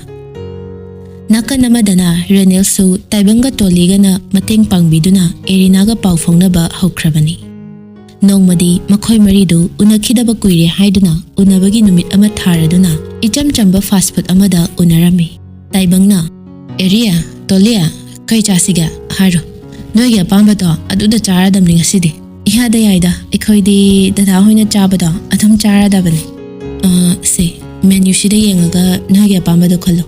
ꯅꯥꯀꯟ ꯑꯃꯗꯅ ꯔꯦꯅꯦꯜꯁꯨ ꯇꯥꯏꯕꯪꯒ ꯇꯣꯂꯤꯒꯅ ꯃꯇꯦꯡ ꯄꯥꯡꯕꯤꯗꯨꯅ ꯑꯦꯔꯤꯅꯥꯒ ꯄꯥꯎ ꯐꯥꯎꯅꯕ ꯍꯧꯈ꯭ꯔꯕꯅꯤ꯫ ꯅꯣꯡꯃꯗꯤ ꯃꯈꯣꯏ ꯃꯔꯤꯗꯨ ꯎꯅꯈꯤꯗꯕ ꯀꯨꯏꯔꯦ ꯍꯥꯏꯗꯨꯅ ꯎꯅꯕꯒꯤ ꯅꯨꯃꯤꯠ ꯑꯃ ꯊꯥꯔꯗꯨꯅ ꯏꯆꯝ ꯆꯝꯕ ꯐꯥꯁ ꯐꯨꯗ ꯑꯃꯗ ꯎꯅꯔꯝꯃꯤ꯫ ꯇꯥꯏꯕꯪꯅ, "ꯑꯦꯔꯤꯌꯥ, ꯇꯣꯂꯤꯌꯥ, ꯀꯩ ꯆꯥꯁꯤꯒꯦ? ꯍꯥꯏꯔꯣ꯫ ꯅꯣꯏꯒꯤ ꯑꯄꯥꯝꯕꯗꯣ ꯑꯗꯨꯗ ꯆꯥꯔꯗꯝꯅꯤ ꯉꯁꯤꯗꯤ꯫ ꯏꯌꯥꯗ ꯌꯥꯏꯗ, ꯑꯩꯈꯣꯏꯗꯤ ꯗꯗꯥ ꯍꯣꯏꯅ ꯆꯥꯕꯗꯣ ꯑꯗꯨꯝ ꯆꯥꯔꯗꯕꯅꯤ꯫ ꯑ, ꯁꯦ, ꯃꯦꯅ꯭ꯌꯨꯁꯤꯗ ꯌꯦꯡꯉꯒ ꯅꯣꯏꯒꯤ ꯑꯄꯥꯝꯕꯗꯣ ꯈꯜꯂꯣ꯫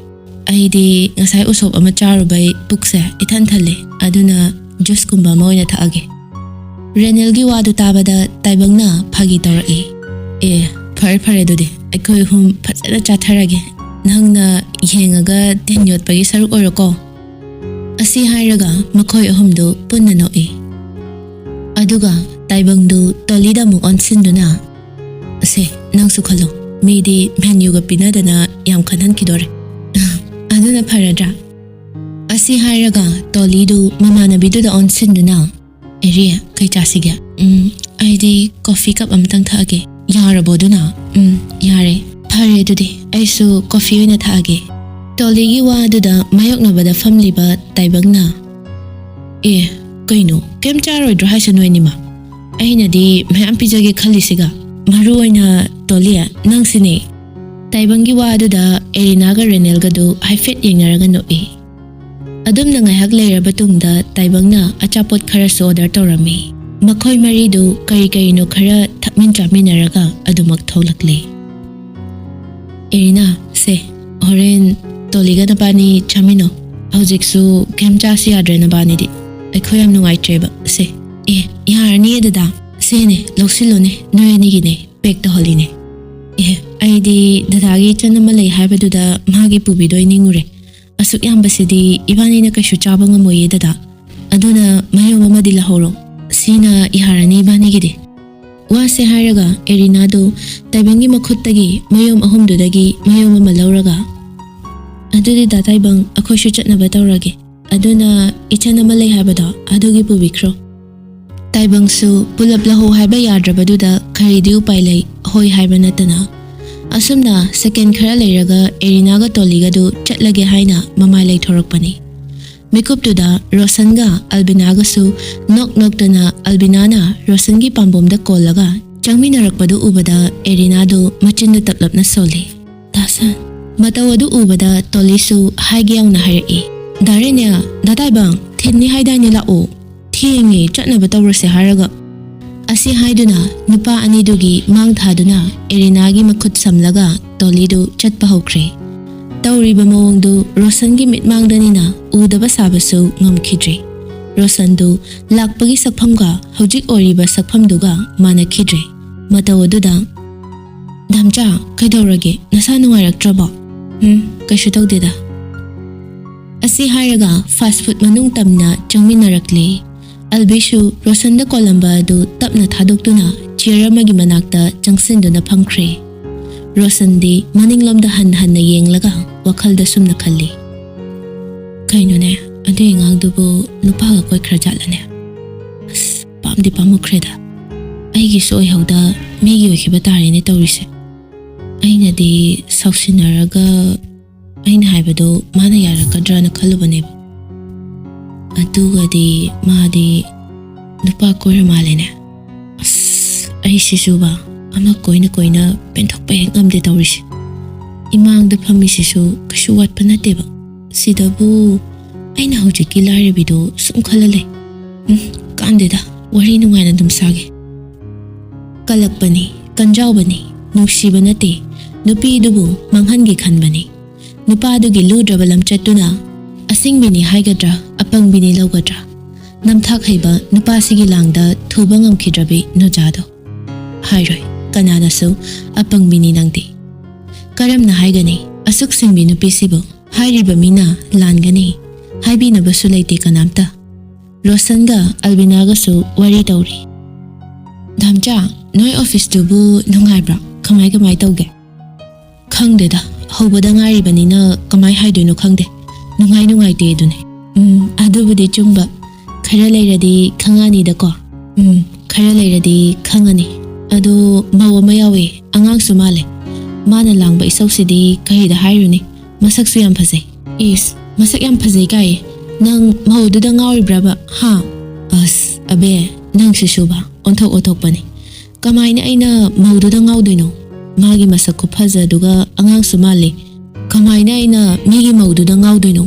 ꯑꯩꯗꯤ ꯉꯁꯥꯏ ꯎꯁꯣꯞ ꯑꯃ ꯆꯥꯔꯨꯕꯩ ꯄꯨꯛꯁꯦ ꯏꯊꯟ ꯊꯜꯂꯦ, ꯑꯗꯨꯅ ꯖꯨꯁꯀꯨꯝꯕ ꯑꯃ ꯑꯣꯏꯅ ꯊꯛꯑꯒꯦ꯫" ꯔꯦꯅꯦꯜꯒꯤ ꯋꯥꯗꯨ ꯇꯥꯕꯗ ꯇꯥꯏꯕꯪꯅ ꯐꯥꯒꯤ ꯇꯧꯔꯛꯏ꯫ "ꯑꯦ, ꯐꯔꯦ ꯐꯔꯦ, ꯑꯗꯨꯗꯤ ꯑꯩꯈꯣꯏ ꯑꯍꯨꯝ ꯐꯖꯅ ꯆꯥꯊꯔꯒꯦ꯫ ꯅꯪꯅ ꯌꯦꯡꯉꯒ ꯇꯤꯟ ꯌꯣꯠꯄꯒꯤ ꯁꯔꯨꯛ ꯑꯣꯏꯔꯣꯀꯣ꯫" ꯑꯁꯤ ꯍꯥꯏꯔꯒ ꯃꯈꯣꯏ ꯑꯍꯨꯝꯗꯨ ꯄꯨꯟꯅ ꯅꯣꯛꯏ꯫ ꯑꯗꯨꯒ ꯇꯥꯏꯕꯪꯗꯨ ꯇꯣꯂꯤꯗ ꯑꯃꯨꯛ ꯑꯣꯟꯁꯤꯟꯗꯨꯅ, "ꯑꯁꯦ, ꯅꯪꯁꯨ ꯈꯜꯂꯣ, ꯃꯤꯗꯤ ꯃꯦꯅ꯭ꯌꯨꯒ ꯄꯤꯅꯗꯅ ꯌꯥꯝ ꯈꯟꯍꯟꯈꯤꯗꯣꯔꯦ꯫ ꯑꯗꯨꯅ ꯐꯔꯗ꯭ꯔꯥ?" ꯑꯁꯤ ꯍꯥꯏꯔꯒ ꯇꯣꯂꯤꯗꯨ ꯃꯃꯥꯟꯅꯕꯤꯗꯨꯗ ꯑꯣꯟꯁꯤꯟꯗꯨꯅ, "ꯑꯦꯔꯤ, ꯀꯩ ꯆꯥꯁꯤꯒꯦ?" "ꯎꯝ, ꯑꯩꯗꯤ ꯀꯣꯐꯤ ꯀꯞ ꯑꯃꯇꯪ ꯊꯛꯑꯒꯦ꯫" "ꯌꯥꯔꯕꯣ ꯑꯗꯨꯅ?" "ꯎꯝ, ꯌꯥꯔꯦ꯫" "ꯐꯔꯦ ꯑꯗꯨꯗꯤ, ꯑꯩꯁꯨ ꯀꯣꯐꯤ ꯑꯣꯏꯅ ꯊꯛꯑꯒꯦ꯫" ꯇꯣꯂꯤꯒꯤ ꯋꯥꯗꯨꯗ ꯃꯥꯌꯣꯛꯅꯕꯗ ꯐꯝꯂꯤꯕ ꯇꯥꯏꯕꯪꯅ, "ꯑꯦ, ꯀꯩꯅꯣ, ꯀꯩꯝ ꯆꯥꯔꯣꯏꯗ꯭ꯔꯣ ꯍꯥꯏꯁꯦ ꯅꯣꯏꯅꯤꯃꯛ? ꯑꯩꯅꯗꯤ ꯃꯌꯥꯝ ꯄꯤꯖꯒꯦ ꯈꯜꯂꯤꯁꯤꯒ, ꯃꯔꯨ ꯑꯣꯏꯅ ꯇꯣꯂꯤ, ꯅꯪꯁꯤꯅꯦ꯫" ꯇꯥꯏꯕꯪꯒꯤ ꯋꯥꯗꯨꯗ ꯑꯦꯔꯤꯅꯥꯒ ꯔꯦꯅꯦꯜꯒꯗꯨ ꯍꯥꯏꯐꯦꯠ ꯌꯦꯡꯅꯔꯒ ꯅꯣꯛꯏ꯫ ꯑꯗꯨꯝꯅ ꯉꯥꯏꯍꯥꯛ ꯂꯩꯔꯕ ꯇꯨꯡꯗ ꯇꯥꯏꯕꯪꯅ ꯑꯆꯥꯄꯣꯠ ꯈꯔꯁꯨ ꯑꯣꯔꯗꯔ ꯇꯧꯔꯝꯃꯤ꯫ ꯃꯈꯣꯏ ꯃꯔꯤꯗꯨ ꯀꯔꯤ ꯀꯔꯤꯅꯣ ꯈꯔ ꯊꯛꯃꯤꯟ ꯆꯥꯃꯤꯟꯅꯔꯒ ꯑꯗꯨꯃꯛ ꯊꯣꯛꯂꯛꯂꯦ꯫ "ꯑꯦꯔꯤꯅꯥ, ꯁꯦ, ꯍꯣꯔꯦꯟ ꯇꯣꯂꯤꯒ ꯅꯕꯥꯅꯤ ꯆꯥꯃꯤꯟꯅꯧ꯫ ꯍꯧꯖꯤꯛꯁꯨ ꯀꯩꯝ ꯆꯥꯁꯤ ꯌꯥꯗ꯭ꯔꯦ ꯅꯕꯥꯅꯤꯗꯤ꯫ ꯑꯩꯈꯣꯏ ꯌꯥꯝ ꯅꯨꯡꯉꯥꯏꯇ꯭ꯔꯦꯕ꯫ ꯁꯦ, ꯑꯦ, ꯌꯥꯔꯅꯤꯌꯦ ꯗꯗꯥ꯫ "ꯁꯦꯅꯦ, ꯂꯧꯁꯤꯜꯂꯣꯅꯦ, ꯅꯣꯏ ꯑꯅꯤꯒꯤꯅꯦ, ꯄꯦꯛ ꯇꯧꯍꯜꯂꯤꯅꯦ"꯫ "ꯑꯦ, ꯑꯩꯗꯤ ꯗꯗꯥꯒꯤ ꯏꯆꯟ ꯑꯃ ꯂꯩ ꯍꯥꯏꯕꯗꯨꯗ ꯃꯥꯒꯤ ꯄꯨꯕꯤꯗꯣꯏ ꯅꯤꯡꯉꯨꯔꯦ꯫ ꯑꯁꯨꯛ ꯌꯥꯝꯕꯁꯤꯗꯤ ꯏꯕꯥꯅꯤꯅ ꯀꯩꯁꯨ ꯆꯥꯕ ꯉꯝꯃꯣꯏꯌꯦ ꯗꯗꯥ꯫ ꯑꯗꯨꯅ ꯃꯌꯣꯝ ꯑꯃꯗꯤ ꯂꯧꯍꯧꯔꯣ꯫ ꯁꯤꯅ ꯌꯥꯔꯅꯤ ꯏꯕꯥꯅꯤꯒꯤꯗꯤ"꯫ ꯋꯥꯁꯦ ꯍꯥꯏꯔꯒ ꯑꯦꯔꯤꯅꯥꯗꯨ ꯇꯥꯏꯕꯪꯒꯤ ꯃꯈꯨꯠꯇꯒꯤ ꯃꯌꯣꯝ ꯑꯍꯨꯝꯗꯨꯗꯒꯤ ꯃꯌꯣꯝ ꯑꯃ ꯂꯧꯔꯒ, "ꯑꯗꯨꯗꯤ ꯗꯥ ꯇꯥꯏꯕꯪ, ꯑꯩꯈꯣꯏꯁꯨ ꯆꯠꯅꯕ ꯇꯧꯔꯒꯦ꯫ ꯑꯗꯨꯅ ꯏꯆꯟ ꯑꯃ ꯂꯩ ꯍꯥꯏꯕꯗꯣ, ꯑꯗꯨꯒꯤ ꯄꯨꯕꯤꯈ꯭ꯔꯣ"꯫ ꯇꯥꯏꯕꯪꯁꯨ ꯄꯨꯂꯞ ꯂꯧꯍꯧ ꯍꯥꯏꯕ ꯌꯥꯗ꯭ꯔꯕꯗꯨꯗ ꯀꯔꯤꯗꯤ ꯎꯄꯥꯏ ꯂꯩ, ꯍꯣꯏ ꯍꯥꯏꯕ ꯅꯠꯇꯅ꯫ ꯑꯁꯨꯝꯅ ꯁꯦꯀꯦꯟ ꯈꯔ ꯂꯩꯔꯒ ꯑꯦꯔꯤꯅꯥꯒ ꯇꯣꯂꯤꯒꯗꯨ ꯆꯠꯂꯒꯦ ꯍꯥꯏꯅ ꯃꯃꯥꯏ ꯂꯩꯊꯣꯔꯛꯄꯅꯤ꯫ ꯃꯤꯀꯨꯞꯇꯨꯗ ꯔꯣꯁꯟꯒ ꯑꯜꯕꯤꯅꯥꯒꯁꯨ ꯅꯣꯛ ꯅꯣꯛꯇꯅ ꯑꯜꯕꯤꯅꯥꯅ ꯔꯣꯁꯟꯒꯤ ꯄꯥꯝꯕꯣꯝꯗ ꯀꯣꯜꯂꯒ ꯆꯪꯃꯤꯟꯅꯔꯛꯄꯗꯨ ꯎꯕꯗ ꯑꯦꯔꯤꯅꯥꯗꯨ ꯃꯆꯤꯟꯗꯨ ꯇꯞꯂꯞꯅ ꯁꯣꯜꯂꯤ꯫ "ꯗꯥꯁꯟ"꯫ ꯃꯇꯧ ꯑꯗꯨ ꯎꯕꯗ ꯇꯣꯂꯤꯁꯨ ꯍꯥꯏꯒꯦ ꯌꯥꯎꯅ ꯍꯥꯏꯔꯛꯏ, "ꯗꯥ ꯔꯦꯅꯦꯜ, ꯗꯥ ꯇꯥꯏꯕꯪ, ꯊꯤꯟꯅꯤ ꯍꯥꯏꯗꯥꯏꯅꯦ, ꯂꯥꯛꯑꯣ꯫ ꯊꯦꯡꯉꯦ, ꯆꯠꯅꯕ ꯇꯧꯔꯁꯦ" ꯍꯥꯏꯔꯒ꯫ ꯑꯁꯤ ꯍꯥꯏꯗꯨꯅ ꯅꯨꯄꯥ ꯑꯅꯤꯗꯨꯒꯤ ꯃꯥꯡ ꯊꯥꯗꯨꯅ ꯑꯦꯔꯤꯅꯥꯒꯤ ꯃꯈꯨꯠ ꯁꯝꯂꯒ ꯇꯣꯂꯤꯗꯨ ꯆꯠꯄ ꯍꯧꯈ꯭ꯔꯦ꯫ ꯇꯧꯔꯤꯕ ꯃꯑꯣꯡꯗꯨ ꯔꯣꯁꯟꯒꯤ ꯃꯤꯠꯃꯥꯡꯗꯅꯤꯅ ꯎꯗꯕ ꯁꯥꯕꯁꯨ ꯉꯝꯈꯤꯗ꯭ꯔꯦ꯫ ꯔꯣꯁꯟꯗꯨ ꯂꯥꯛꯄꯒꯤ ꯁꯛꯐꯝꯒ ꯍꯧꯖꯤꯛ ꯑꯣꯏꯔꯤꯕ ꯁꯛꯐꯝꯗꯨꯒ ꯃꯥꯟꯅꯈꯤꯗ꯭ꯔꯦ꯫ ꯃꯇꯧ ꯑꯗꯨꯗ, "ꯗꯥꯝꯆꯥ, ꯀꯩꯗꯧꯔꯒꯦ? ꯅꯁꯥ ꯅꯨꯡꯉꯥꯏꯔꯛꯇ꯭ꯔꯕꯣ?" "ꯎꯝ, ꯀꯩꯁꯨ ꯇꯧꯗꯦꯗ"꯫ ꯑꯁꯤ ꯍꯥꯏꯔꯒ ꯐꯥꯁ ꯐꯨꯗ ꯃꯅꯨꯡ ꯇꯝꯅ ꯆꯪꯃꯤꯟꯅꯔꯛꯂꯦ꯫ ꯑꯜꯕꯤꯁꯨ ꯔꯣꯁꯟꯗ ꯀꯣꯜꯂꯝꯕ ꯑꯗꯨ ꯇꯞꯅ ꯊꯥꯗꯣꯛꯇꯨꯅ ꯆꯤꯌꯔ ꯑꯃꯒꯤ ꯃꯅꯥꯛꯇ ꯆꯪꯁꯤꯟꯗꯨꯅ ꯐꯝꯈ꯭ꯔꯦ꯫ ꯔꯣꯁꯟꯗꯤ ꯃꯅꯤꯡꯂꯣꯝꯗ ꯍꯟ ꯍꯟꯅ ꯌꯦꯡꯂꯒ ꯋꯥꯈꯜꯗ ꯁꯨꯝꯅ ꯈꯜꯂꯤ, "ꯀꯩꯅꯣꯅꯦ, ꯑꯗꯨꯏ ꯑꯉꯥꯡꯗꯨꯕꯨ ꯅꯨꯄꯥꯒ ꯀꯣꯏꯈ꯭ꯔꯖꯥꯠꯂꯅꯦ? ꯑꯁ, ꯄꯥꯝꯗꯤ ꯄꯥꯝꯃꯨꯈ꯭ꯔꯦꯗ꯫ ꯑꯩꯒꯤꯁꯨ ꯑꯣꯏꯍꯧꯗ ꯃꯤꯒꯤ ꯑꯣꯏꯈꯤꯕ ꯇꯥꯔꯦꯅꯦ ꯇꯧꯔꯤꯁꯦ꯫ ꯑꯩꯅꯗꯤ ꯁꯥꯎꯁꯤꯟꯅꯔꯒ ꯑꯩꯅ ꯍꯥꯏꯕꯗꯣ ꯃꯥꯅ ꯌꯥꯔꯛꯀꯗ꯭ꯔꯥꯅ ꯈꯜꯂꯨꯕꯅꯦꯕ꯫ ꯑꯗꯨꯒꯗꯤ ꯃꯥꯗꯤ ꯅꯨꯄꯥ ꯀꯣꯏꯔ ꯃꯥꯜꯂꯦꯅꯦ꯫ ꯑꯁ, ꯑꯩꯁꯤꯁꯨꯕ ꯑꯃ ꯀꯣꯏꯅ ꯀꯣꯏꯅ ꯄꯦꯟꯊꯣꯛꯄ ꯍꯦꯛ ꯉꯝꯗꯦ ꯇꯧꯔꯤꯁꯦ꯫ ꯏꯃꯥꯡꯗ ꯐꯝꯃꯤꯁꯤꯁꯨ ꯀꯩꯁꯨ ꯋꯥꯠꯄ ꯅꯠꯇꯦꯕ꯫ ꯁꯤꯗꯕꯨ ꯑꯩꯅ ꯍꯧꯖꯤꯛꯀꯤ ꯂꯥꯏꯔꯕꯤꯗꯣ ꯁꯨꯝ ꯈꯜꯂ ꯂꯩ꯫ ꯎꯝ, ꯀꯥꯟꯗꯦꯗ, ꯋꯥꯔꯤ ꯅꯨꯡꯉꯥꯏꯅ ꯑꯗꯨꯝ ꯁꯥꯒꯦ"꯫ ꯀꯜꯂꯛꯄꯅꯤ, ꯀꯟꯖꯥꯎꯕꯅꯤ, ꯅꯨꯡꯁꯤꯕ ꯅꯠꯇꯦ, ꯅꯨꯄꯤꯗꯨꯕꯨ ꯃꯥꯡꯍꯟꯒꯦ ꯈꯟꯕꯅꯤ꯫ ꯅꯨꯄꯥꯗꯨꯒꯤ ꯂꯨꯗ꯭ꯔꯕ ꯂꯝꯆꯠꯇꯨꯅ ꯑꯁꯤꯡꯕꯤꯅꯤ ꯍꯥꯏꯒꯗ꯭ꯔꯥ, ꯑꯄꯪꯕꯤꯅꯤ ꯂꯧꯒꯗ꯭ꯔꯥ? ꯅꯝꯊꯥꯛ ꯍꯩꯕ ꯅꯨꯄꯥꯁꯤꯒꯤ ꯂꯥꯡꯗ ꯊꯨꯕ ꯉꯝꯈꯤꯗ꯭ꯔꯕꯤ ꯅꯨꯖꯥꯗꯣ꯫ ꯍꯥꯏꯔꯣꯏ, ꯀꯅꯥꯅꯁꯨ꯫ ꯑꯄꯪꯕꯤꯅꯤ ꯅꯪꯗꯤ꯫ ꯀꯔꯝꯅ ꯍꯥꯏꯒꯅꯤ ꯑꯁꯨꯛ ꯁꯤꯡꯕꯤ ꯅꯨꯄꯤꯁꯤꯕꯨ? ꯍꯥꯏꯔꯤꯕ ꯃꯤꯅ ꯂꯥꯟꯒꯅꯤ ꯍꯥꯏꯕꯤꯅꯕꯁꯨ ꯂꯩꯇꯦ ꯀꯅꯥꯝꯇ꯫ ꯔꯣꯁꯟꯒ ꯑꯜꯕꯤꯅꯥꯒꯁꯨ ꯋꯥꯔꯤ ꯇꯧꯔꯤ꯫ "ꯙꯝꯆꯥ, ꯅꯣꯏ ꯑꯣꯐꯤꯁꯇꯨꯕꯨ ꯅꯨꯡꯉꯥꯏꯕ꯭ꯔꯥ? ꯀꯃꯥꯏ ꯀꯃꯥꯏ ꯇꯧꯒꯦ?" "ꯈꯪꯗꯦꯗ, ꯍꯧꯕꯗ ꯉꯥꯏꯔꯤꯕꯅꯤꯅ ꯀꯃꯥꯏ ꯍꯥꯏꯗꯣꯏꯅꯣ ꯈꯪꯗꯦ꯫ ꯅꯨꯡꯉꯥꯏ ꯅꯨꯡꯉꯥꯏꯇꯦ ꯑꯗꯨꯅꯦ꯫" "ꯎꯝ, ꯑꯗꯨꯕꯨꯗꯤ ꯆꯨꯝꯕ꯫ ꯈꯔ ꯂꯩꯔꯗꯤ ꯈꯪꯉꯅꯤꯗꯀꯣ꯫" "ꯎꯝ, ꯈꯔ ꯂꯩꯔꯗꯤ ꯈꯪꯉꯅꯤ꯫ ꯑꯗꯣ ꯃꯧ ꯑꯃ ꯌꯥꯎꯋꯦ, ꯑꯉꯥꯡꯁꯨ ꯃꯥꯜꯂꯦ꯫ ꯃꯥꯅ ꯂꯥꯡꯕ ꯏꯁꯧꯁꯤꯗꯤ ꯀꯔꯤꯗ ꯍꯥꯏꯔꯨꯅꯤ? ꯃꯁꯛꯁꯨ ꯌꯥꯝ ꯐꯖꯩ꯫" "ꯏꯁ, ꯃꯁꯛ ꯌꯥꯝ ꯐꯖꯩ ꯀꯥꯏꯌꯦ? ꯅꯪ ꯃꯧꯗꯨꯗ ꯉꯥꯎꯔꯤꯕ꯭ꯔꯕ? ꯍꯥ?" "ꯑꯁ, ꯑꯕꯦ, ꯅꯪꯁꯤꯁꯨꯕ, ꯑꯣꯟꯊꯣꯛ ꯑꯣꯟꯊꯣꯛꯄꯅꯤ꯫ ꯀꯃꯥꯏꯅ ꯑꯩꯅ ꯃꯧꯗꯨꯗ ꯉꯥꯎꯗꯣꯏꯅꯣ? ꯃꯥꯒꯤ ꯃꯁꯛ ꯈꯨꯐꯖꯗꯨꯒ ꯑꯉꯥꯡꯁꯨ ꯃꯥꯜꯂꯤ꯫ ꯀꯃꯥꯏꯅ ꯑꯩꯅ ꯃꯤꯒꯤ ꯃꯧꯗꯨꯗ ꯉꯥꯎꯗꯣꯏꯅꯣ?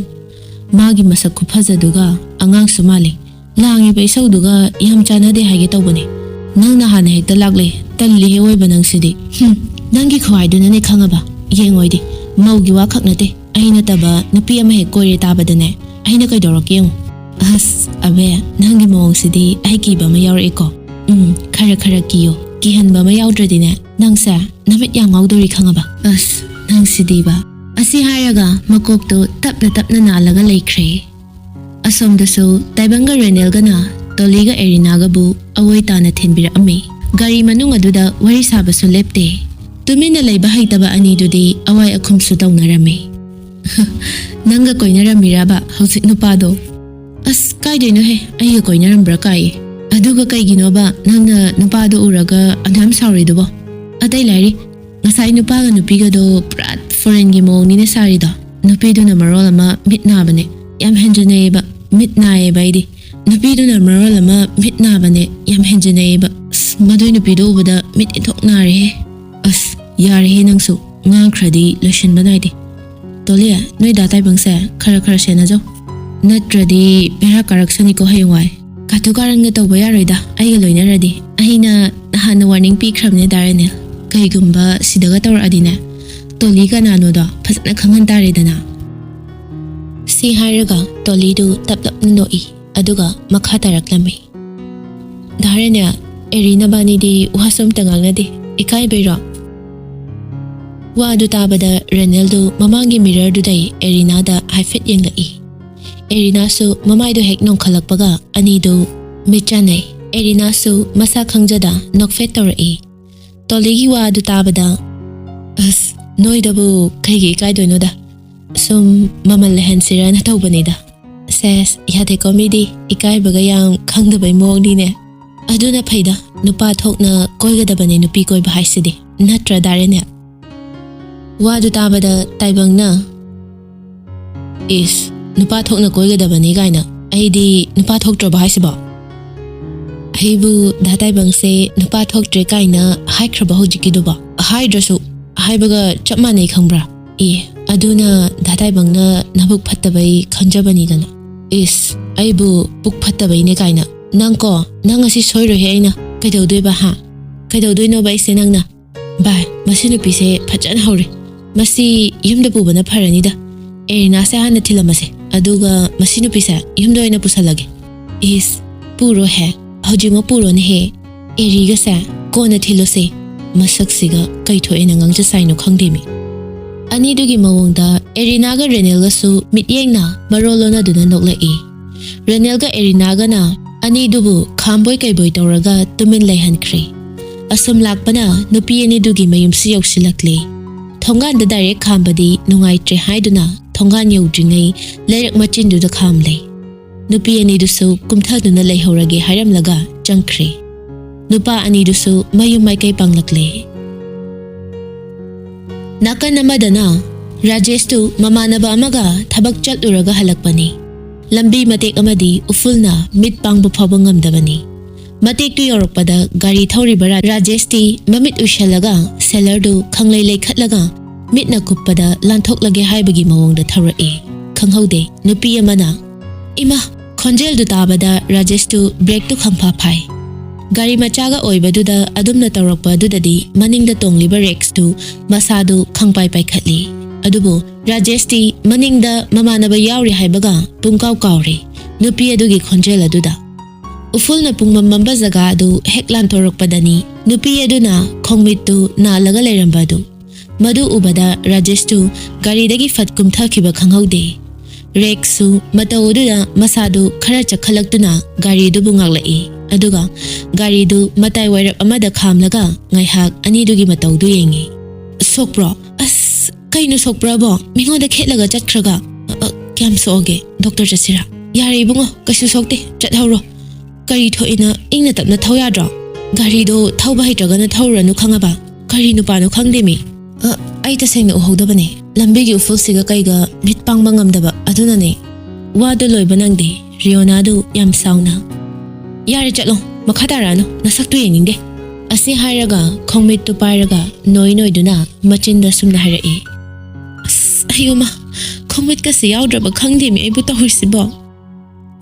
ꯃꯥꯒꯤ ꯃꯁꯛ ꯈꯨꯐꯖꯗꯨꯒ ꯑꯉꯥꯡꯁꯨ ꯃꯥꯜꯂꯤ꯫ ꯂꯥꯡꯉꯤꯕ ꯏꯁꯧꯗꯨꯒ ꯌꯥꯝ ꯆꯥꯟꯅꯗꯦ ꯍꯥꯏꯒꯦ ꯇꯧꯕꯅꯦ꯫ ꯅꯪꯅ ꯍꯥꯟꯅ ꯍꯦꯛꯇ ꯂꯥꯛꯂꯦ꯫ ꯇꯜꯂꯤꯍꯦ ꯑꯣꯏꯕ ꯅꯪꯁꯤꯗꯤ꯫ ꯍꯨꯝ, ꯅꯪꯒꯤ ꯈꯨꯍꯥꯏꯗꯨꯅꯅꯦ ꯈꯪꯉꯕ? ꯌꯦꯡꯉꯣꯏꯗꯤ, ꯃꯧꯒꯤ ꯋꯥ ꯈꯛ ꯅꯠꯇꯦ, ꯑꯩ ꯅꯠꯇꯕ ꯅꯨꯄꯤ ꯑꯃ ꯍꯦꯛ ꯀꯣꯏꯔꯦ ꯇꯥꯕꯗꯅꯦ, ꯑꯩꯅ ꯀꯩꯗꯧꯔꯛꯀꯦ ꯌꯦꯡꯉꯨ꯫" "ꯑꯁ, ꯑꯕꯦ, ꯅꯪꯒꯤ ꯃꯑꯣꯡꯁꯤꯗꯤ ꯑꯩ ꯀꯤꯕ ꯑꯃ ꯌꯥꯎꯔꯛꯑꯦꯀꯣ꯫" "ꯎꯝ, ꯈꯔ ꯈꯔ ꯀꯤꯌꯣ꯫ ꯀꯤꯍꯟꯕ ꯑꯃ ꯌꯥꯎꯗ꯭ꯔꯗꯤꯅꯦ, ꯅꯪꯁꯦ ꯅꯃꯤꯠ ꯌꯥꯝ ꯉꯥꯎꯗꯣꯔꯤ ꯈꯪꯉꯕ?" "ꯑꯁ, ꯅꯪꯁꯤꯗꯤꯕ꯫" ꯑꯁꯤ ꯍꯥꯏꯔꯒ ꯃꯀꯣꯛꯇꯣ ꯇꯞꯅ ꯇꯞꯅ ꯅꯥꯜꯂꯒ ꯂꯩꯈ꯭ꯔꯦ꯫ ꯑꯁꯣꯝꯗꯁꯨ ꯇꯥꯏꯕꯪꯒ ꯔꯦꯅꯦꯜꯒꯅ ꯇꯣꯂꯤꯒ ꯑꯦꯔꯤꯅꯥꯒꯕꯨ ꯑꯋꯣꯏ ꯇꯥꯅ ꯊꯤꯟꯕꯤꯔꯛꯑꯝꯃꯤ꯫ ꯒꯥꯔꯤ ꯃꯅꯨꯡ ꯑꯗꯨꯗ ꯋꯥꯔꯤ ꯁꯥꯕꯁꯨ ꯂꯦꯞꯇꯦ꯫ ꯇꯨꯃꯤꯟꯅ ꯂꯩꯕ ꯍꯩꯇꯕ ꯑꯅꯤꯗꯨꯗꯤ ꯑꯋꯥꯏ ꯑꯈꯨꯝꯁꯨ ꯇꯧꯅꯔꯝꯃꯤ꯫ "ꯅꯪꯒ ꯀꯣꯏꯅꯔꯝꯃꯤꯔꯕ ꯍꯧꯖꯤꯛ ꯅꯨꯄꯥꯗꯣ?" "ꯑꯁ, ꯀꯥꯏꯗꯩꯅꯣꯍꯦ, ꯑꯩꯒ ꯀꯣꯏꯅꯔꯝꯕ꯭ꯔꯥ ꯀꯥꯏꯌꯦ꯫ ꯑꯗꯨꯒ ꯀꯩꯒꯤꯅꯣꯕ ꯅꯪꯅ ꯅꯨꯄꯥꯗꯣ ꯎꯔꯒ ꯑꯗꯨꯌꯥꯝ ꯁꯥꯎꯔꯤꯗꯨꯕꯣ? ꯑꯇꯩ ꯂꯥꯏꯔꯤ, ꯉꯁꯥꯏ ꯅꯨꯄꯥꯒ ꯅꯨꯄꯤꯒꯗꯣ ꯄꯨꯔꯥ ꯐꯣꯔꯦꯟꯒꯤ ꯃꯑꯣꯡꯅꯤꯅꯦ ꯁꯥꯔꯤꯗꯣ꯫ ꯅꯨꯄꯤꯗꯨꯅ ꯃꯔꯣꯜ ꯑꯃ ꯃꯤꯠ ꯅꯥꯕꯅꯦ, ꯌꯥꯝ ꯍꯦꯟꯖꯟꯅꯩꯌꯦꯕ, ꯃꯤꯠ ꯅꯥꯏꯌꯦꯕ ꯑꯩꯗꯤ꯫ ꯅꯨꯄꯤꯗꯨꯅ ꯃꯔꯣꯜ ꯑꯃ ꯃꯤꯠ ꯅꯥꯕꯅꯦ, ꯌꯥꯝ ꯍꯦꯟꯖꯟꯅꯩꯌꯦꯕ꯫ ꯑꯁ, ꯃꯗꯨꯏ ꯅꯨꯄꯤꯗꯣ ꯎꯕꯗ ꯃꯤꯠ ꯏꯟꯊꯣꯛ ꯅꯥꯔꯦꯍꯦ꯫" "ꯑꯁ, ꯌꯥꯔꯦꯍꯦ ꯅꯪꯁꯨ, ꯉꯥꯡꯈ꯭ꯔꯗꯤ ꯂꯣꯏꯁꯤꯟꯕ ꯅꯥꯏꯗꯦ꯫ ꯇꯣꯂꯤ, ꯅꯣꯏ ꯗꯥ ꯇꯥꯏꯕꯪꯁꯦ ꯈꯔ ꯈꯔ ꯁꯦꯟꯅꯖꯧ, ꯅꯠꯇ꯭ꯔꯗꯤ ꯕꯦꯔꯥ ꯀꯥꯔꯛꯁꯅꯤꯀꯣ ꯍꯌꯦꯡꯋꯥꯏ꯫ ꯀꯥꯇꯨ ꯀꯥꯔꯟꯒ ꯇꯧꯕ ꯌꯥꯔꯣꯏꯗ, ꯑꯩꯒ ꯂꯣꯏꯅꯔꯗꯤ꯫ ꯑꯩꯅ ꯅꯍꯥꯟꯅ ꯋꯥꯔꯅꯤꯡ ꯄꯤꯈ꯭ꯔꯕꯅꯦ ꯗꯥ ꯔꯦꯅꯦꯜ, ꯀꯩꯒꯨꯝꯕ ꯁꯤꯗꯒ ꯇꯧꯔꯛꯑꯗꯤꯅꯦ, ꯇꯣꯂꯤ ꯀꯅꯥꯅꯣꯗꯣ ꯐꯖꯅ ꯈꯪꯍꯟ ꯇꯥꯔꯦꯗꯅ꯫" ꯁꯤ ꯍꯥꯏꯔꯒ ꯇꯣꯂꯤꯗꯨ ꯇꯞ ꯇꯞꯅ ꯅꯣꯛꯏ꯫ ꯑꯗꯨꯒ ꯃꯈꯥ ꯇꯥꯔꯛꯂꯝꯃꯤ꯫ "ꯙꯥꯔꯦꯅꯦ, ꯑꯦꯔꯤ ꯅꯕꯥꯅꯤꯗꯤ ꯋꯥꯁꯨ ꯑꯝꯇ ꯉꯥꯡꯅꯗꯦ꯫ ꯏꯀꯥꯏꯕꯩꯔꯣ?" ꯋꯥꯗꯨ ꯇꯥꯕꯗ ꯔꯦꯅꯦꯜꯗꯨ ꯃꯃꯥꯡꯒꯤ ꯃꯤꯔꯔꯗꯨꯗꯩ ꯑꯦꯔꯤꯅꯥꯗ ꯍꯥꯏꯐꯦꯠ ꯌꯦꯡꯂꯛꯏ꯫ ꯑꯦꯔꯤꯅꯥꯁꯨ ꯃꯃꯥꯏꯗꯣ ꯍꯦꯛ ꯅꯣꯡꯈꯠꯂꯛꯄꯒ ꯑꯅꯤꯗꯨ ꯃꯤꯠ ꯆꯥꯟꯅꯩ꯫ ꯑꯦꯔꯤꯅꯥꯁꯨ ꯃꯁꯥ ꯈꯪꯖꯗ ꯅꯣꯛꯐꯦꯠ ꯇꯧꯔꯛꯏ꯫ ꯇꯣꯂꯤꯒꯤ ꯋꯥꯗꯨ ꯇꯥꯕꯗ, "ꯑꯁ, ꯅꯣꯏꯗꯕꯨ ꯀꯩꯒꯤ ꯏꯀꯥꯏꯗꯣꯏꯅꯣꯗ? ꯁꯨꯝ ꯃꯃꯜ ꯂꯩꯍꯟꯁꯤꯔꯅ ꯇꯧꯕꯅꯤꯗ꯫ ꯁꯦꯁ, ꯌꯥꯗꯦꯀꯣ ꯃꯤꯗꯤ, ꯏꯀꯥꯏꯕꯒ ꯌꯥꯝ ꯈꯪꯗꯕꯩ ꯃꯑꯣꯡꯅꯤꯅꯦ꯫ ꯑꯗꯨꯅ ꯐꯩꯗ, ꯅꯨꯄꯥ ꯊꯣꯛꯅ ꯀꯣꯏꯒꯗꯕꯅꯦ ꯅꯨꯄꯤ ꯀꯣꯏꯕ ꯍꯥꯏꯁꯤꯗꯤ, ꯅꯠꯇ꯭ꯔ ꯗꯥꯔꯦꯅꯦ?" ꯋꯥꯗꯨ ꯇꯥꯕꯗ ꯇꯥꯏꯕꯪꯅ, "ꯏꯁ, ꯅꯨꯄꯥ ꯊꯣꯛꯅ ꯀꯣꯏꯒꯗꯕꯅꯤ ꯀꯥꯏꯅ, ꯑꯩꯗꯤ ꯅꯨꯄꯥ ꯊꯣꯛꯇ꯭ꯔꯕ ꯍꯥꯏꯁꯤꯕꯣ?" "ꯑꯩꯕꯨ ꯗꯥ ꯇꯥꯏꯕꯪꯁꯦ ꯅꯨꯄꯥ ꯊꯣꯛꯇ꯭ꯔꯦ ꯀꯥꯏꯅ ꯍꯥꯏꯈ꯭ꯔꯕ ꯍꯧꯖꯤꯛꯀꯤꯗꯨꯕꯣ?" "ꯍꯥꯏꯗ꯭ꯔꯁꯨ, ꯍꯥꯏꯕꯒ ꯆꯞ ꯃꯥꯟꯅꯩ ꯈꯪꯕ꯭ꯔꯥ?" "ꯑꯦ, ꯑꯗꯨꯅ ꯗꯥ ꯇꯥꯏꯕꯪꯅ ꯅꯕꯨꯛ ꯐꯠꯇꯕꯩ ꯈꯟꯖꯕꯅꯤꯗꯅ꯫" "ꯏꯁ, ꯑꯩꯕꯨ ꯄꯨꯛ ꯐꯠꯇꯕꯩꯅꯦ ꯀꯥꯏꯅ꯫ ꯅꯪ ꯀꯣ, ꯅꯪ ꯉꯁꯤ ꯁꯣꯏꯔꯣꯏꯍꯦ ꯑꯩꯅ꯫ ꯀꯩꯗꯧꯗꯣꯏꯕ ꯍꯥ? ꯀꯩꯗꯧꯗꯣꯏꯅꯣꯕ ꯑꯩꯁꯦ ꯅꯪꯅ?" "ꯚꯥꯏ, ꯃꯁꯤ ꯅꯨꯄꯤꯁꯦ ꯐꯖꯅ ꯍꯧꯔꯦ꯫ ꯃꯁꯤ ꯌꯨꯝꯗ ꯄꯨꯕꯅ ꯐꯔꯅꯤꯗ꯫ ꯑꯦꯔꯤꯅꯥꯁꯦ ꯍꯥꯟꯅ ꯊꯤꯜꯂꯝꯃꯁꯦ, ꯑꯗꯨꯒ ꯃꯁꯤ ꯅꯨꯄꯤꯁꯦ ꯌꯨꯝꯗ ꯑꯣꯏꯅ ꯄꯨꯁꯜꯂꯒꯦ꯫" "ꯏꯁ, ꯄꯨꯔꯣꯍꯦ, ꯍꯧꯖꯤꯛꯃꯛ ꯄꯨꯔꯣꯅꯦꯍꯦ꯫ ꯑꯦꯔꯤꯒꯁꯦ ꯀꯣꯟꯅ ꯊꯤꯜꯂꯨꯁꯦ꯫ ꯃꯁꯛꯁꯤꯒ ꯀꯩ ꯊꯣꯛꯑꯦꯅ ꯉꯥꯡꯖ ꯁꯥꯏꯅꯣ ꯈꯪꯗꯦꯃꯤ꯫" ꯑꯅꯤꯗꯨꯒꯤ ꯃꯑꯣꯡꯗ ꯑꯦꯔꯤꯅꯥꯒ ꯔꯦꯅꯦꯜꯒꯁꯨ ꯃꯤꯠꯌꯦꯡꯅ ꯃꯔꯣꯜ ꯂꯣꯟꯅꯗꯨꯅ ꯅꯣꯛꯂꯛꯏ꯫ ꯔꯦꯅꯦꯜꯒ ꯑꯦꯔꯤꯅꯥꯒꯅ ꯑꯅꯤꯗꯨꯕꯨ ꯈꯥꯝꯕꯣꯏ ꯀꯩꯕꯣꯏ ꯇꯧꯔꯒ ꯇꯨꯃꯤꯟ ꯂꯩꯍꯟꯈ꯭ꯔꯦ꯫ ꯑꯁꯨꯝ ꯂꯥꯛꯄꯅ ꯅꯨꯄꯤ ꯑꯅꯤꯗꯨꯒꯤ ꯃꯌꯨꯝꯁꯨ ꯌꯧꯁꯤꯜꯂꯛꯂꯦ꯫ ꯊꯣꯡꯒꯥꯟꯗ ꯗꯥꯏꯔꯦꯛ ꯈꯥꯝꯕꯗꯤ ꯅꯨꯡꯉꯥꯏꯇ꯭ꯔꯦ ꯍꯥꯏꯗꯨꯅ ꯊꯣꯡꯒꯥꯟ ꯌꯧꯗ꯭ꯔꯤꯉꯩ ꯂꯩꯔꯛ ꯃꯆꯤꯟꯗꯨꯗ ꯈꯥꯝꯂꯦ꯫ ꯅꯨꯄꯤ ꯑꯅꯤꯗꯨꯁꯨ ꯀꯨꯝꯊꯗꯨꯅ ꯂꯩꯍꯧꯔꯒꯦ ꯍꯥꯏꯔꯝꯂꯒ ꯆꯪꯈ꯭ꯔꯦ꯫ ꯅꯨꯄꯥ ꯑꯅꯤꯗꯨꯁꯨ ꯃꯌꯨꯝ ꯃꯥꯏꯀꯩ ꯄꯥꯡꯂꯛꯂꯦ꯫ ꯅꯥꯀꯟ ꯑꯃꯗꯅ ꯔꯥꯖꯦꯁꯇꯨ ꯃꯃꯥꯟꯅꯕ ꯑꯃꯒ ꯊꯕꯛ ꯆꯠꯂꯨꯔꯒ ꯍꯜꯂꯛꯄꯅꯤ꯫ ꯂꯝꯕꯤ ꯃꯇꯦꯛ ꯑꯃꯗꯤ ꯎꯐꯨꯜꯅ ꯃꯤꯠ ꯄꯥꯡꯕ ꯐꯥꯎꯕ ꯉꯝꯗꯕꯅꯤ꯫ ꯃꯇꯦꯛꯇꯨ ꯌꯧꯔꯛꯄꯗ ꯒꯥꯔꯤ ꯊꯧꯔꯤꯕ ꯔꯥ-, ꯔꯥꯖꯦꯁꯇꯤ ꯃꯃꯤꯠ ꯎꯏꯁꯜꯂꯒ ꯁꯦꯂꯔꯗꯨ ꯈꯪꯂꯩ ꯂꯩꯈꯠꯂꯒ ꯃꯤꯠꯅ ꯀꯨꯞꯄꯗ ꯂꯥꯟꯊꯣꯛꯂꯒꯦ ꯍꯥꯏꯕꯒꯤ ꯃꯑꯣꯡꯗ ꯊꯧꯔꯛꯏ꯫ ꯈꯪꯍꯧꯗꯦ, ꯅꯨꯄꯤ ꯑꯃꯅ, "ꯏꯃꯥ!" ꯈꯣꯟꯖꯦꯜꯗꯨ ꯇꯥꯕꯗ ꯔꯥꯖꯦꯁꯇꯨ ꯕ꯭ꯔꯦꯛꯇꯨ ꯈꯪꯐꯥ ꯐꯥꯏ꯫ ꯒꯥꯔꯤ ꯃꯆꯥꯒ ꯑꯣꯏꯕꯗꯨꯗ ꯑꯗꯨꯝꯅ ꯇꯧꯔꯛꯄ ꯑꯗꯨꯗꯗꯤ ꯃꯅꯤꯡꯗ ꯇꯣꯡꯂꯤꯕ ꯔꯦꯛꯁꯇꯨ ꯃꯁꯥꯗꯨ ꯈꯪꯄꯥꯏ ꯄꯥꯏꯈꯠꯂꯤ꯫ ꯑꯗꯨꯕꯨ ꯔꯥꯖꯦꯁꯇꯤ ꯃꯅꯤꯡꯗ ꯃꯃꯥꯟꯅꯕ ꯌꯥꯎꯔꯤ ꯍꯥꯏꯕꯒ ꯄꯨꯡꯀꯥꯎ ꯀꯥꯎꯔꯦ꯫ ꯅꯨꯄꯤ ꯑꯗꯨꯒꯤ ꯈꯣꯟꯖꯦꯜ ꯑꯗꯨꯗ꯫ ꯎꯐꯨꯜꯅ ꯄꯨꯡꯃꯝ ꯃꯝꯕ ꯖꯒꯥ ꯑꯗꯨ ꯍꯦꯛ ꯂꯥꯟꯊꯣꯔꯛꯄꯗꯅꯤ ꯅꯨꯄꯤ ꯑꯗꯨꯅ ꯈꯣꯡꯃꯤꯠꯇꯨ ꯅꯥꯜꯂꯒ ꯂꯩꯔꯝꯕ ꯑꯗꯨ꯫ ꯃꯗꯨ ꯎꯕꯗ ꯔꯥꯖꯦꯁꯇꯨ ꯒꯥꯔꯤꯗꯒꯤ ꯐꯠ ꯀꯨꯝꯊꯈꯤꯕ ꯈꯪꯍꯧꯗꯦ꯫ ꯔꯦꯛꯁꯁꯨ ꯃꯇꯧ ꯑꯗꯨꯗ ꯃꯁꯥꯗꯨ ꯈꯔ ꯆꯈꯠꯂꯛꯇꯨꯅ ꯒꯥꯔꯤꯗꯨꯕꯨ ꯉꯥꯛꯂꯛꯏ, ꯑꯗꯨꯒ ꯒꯥꯔꯤꯗꯨ ꯃꯇꯥꯏ ꯋꯥꯏꯔꯞ ꯑꯃꯗ ꯈꯥꯝꯂꯒ ꯉꯥꯏꯍꯥꯛ ꯑꯅꯤꯗꯨꯒꯤ ꯃꯇꯧꯗꯨ ꯌꯦꯡꯉꯤ꯫ "ꯁꯣꯛꯄ꯭ꯔꯣ? ꯑꯁ, ꯀꯩꯅꯣ ꯁꯣꯛꯄ꯭ꯔꯕꯣ? ꯃꯤꯉꯣꯟꯗ ꯈꯦꯠꯂꯒ ꯆꯠꯈ꯭ꯔꯒ꯫ ꯑ, ꯑ, ꯀꯌꯥꯝ ꯁꯣꯛꯑꯒꯦ? ꯗꯣꯛꯇꯔ ꯆꯠꯁꯤꯔꯥ?" "ꯌꯥꯔꯦ ꯏꯕꯨꯡꯉꯣ, ꯀꯩꯁꯨ ꯁꯣꯛꯇꯦ, ꯆꯠꯍꯧꯔꯣ꯫ ꯀꯔꯤ ꯊꯣꯛꯏꯅ ꯏꯪꯅ ꯇꯞꯅ ꯊꯧ ꯌꯥꯗ꯭ꯔꯣ? ꯒꯥꯔꯤꯗꯣ ꯊꯧꯕ ꯍꯩꯇ꯭ꯔꯒꯅ ꯊꯧꯔꯨꯔꯅꯨ, ꯈꯪꯉꯕ? ꯀꯔꯤ ꯅꯨꯄꯥꯅꯣ ꯈꯪꯗꯦꯃꯤ꯫ ꯑ, ꯑꯩ ꯇꯁꯦꯡꯅ ꯎꯍꯧꯗꯕꯅꯦ꯫ ꯂꯝꯕꯤꯒꯤ ꯎꯐꯨꯜꯁꯤꯒ ꯀꯩꯒ ꯃꯤꯠ ꯄꯥꯡꯕ ꯉꯝꯗꯕ ꯑꯗꯨꯅꯅꯦ꯫" ꯋꯥꯗꯣ ꯂꯣꯏꯕ ꯅꯪꯗꯦ꯫ ꯔꯤꯌꯣꯅꯥꯗꯨ ꯌꯥꯝ ꯁꯥꯎꯅ, "ꯌꯥꯔꯦ, ꯆꯠꯂꯣ, ꯃꯈꯥ ꯇꯥꯔꯛꯑꯅꯨ, ꯅꯁꯛꯇꯨ ꯌꯦꯡꯅꯤꯡꯗꯦ꯫" ꯑꯁꯤ ꯍꯥꯏꯔꯒ ꯈꯣꯡꯃꯤꯠꯇꯨ ꯄꯥꯏꯔꯒ ꯅꯣꯏ ꯅꯣꯏꯗꯨꯅ ꯃꯆꯤꯟꯗ ꯁꯨꯝꯅ ꯍꯥꯏꯔꯛꯏ꯫ "ꯑꯁ, ꯑꯌꯨꯃ, ꯈꯣꯡꯃꯤꯠꯀꯁꯦ ꯌꯥꯎꯗ꯭ꯔꯕ ꯈꯪꯗꯦꯃꯤ ꯑꯩꯕꯨ ꯇꯧꯔꯤꯁꯤꯕꯣ?"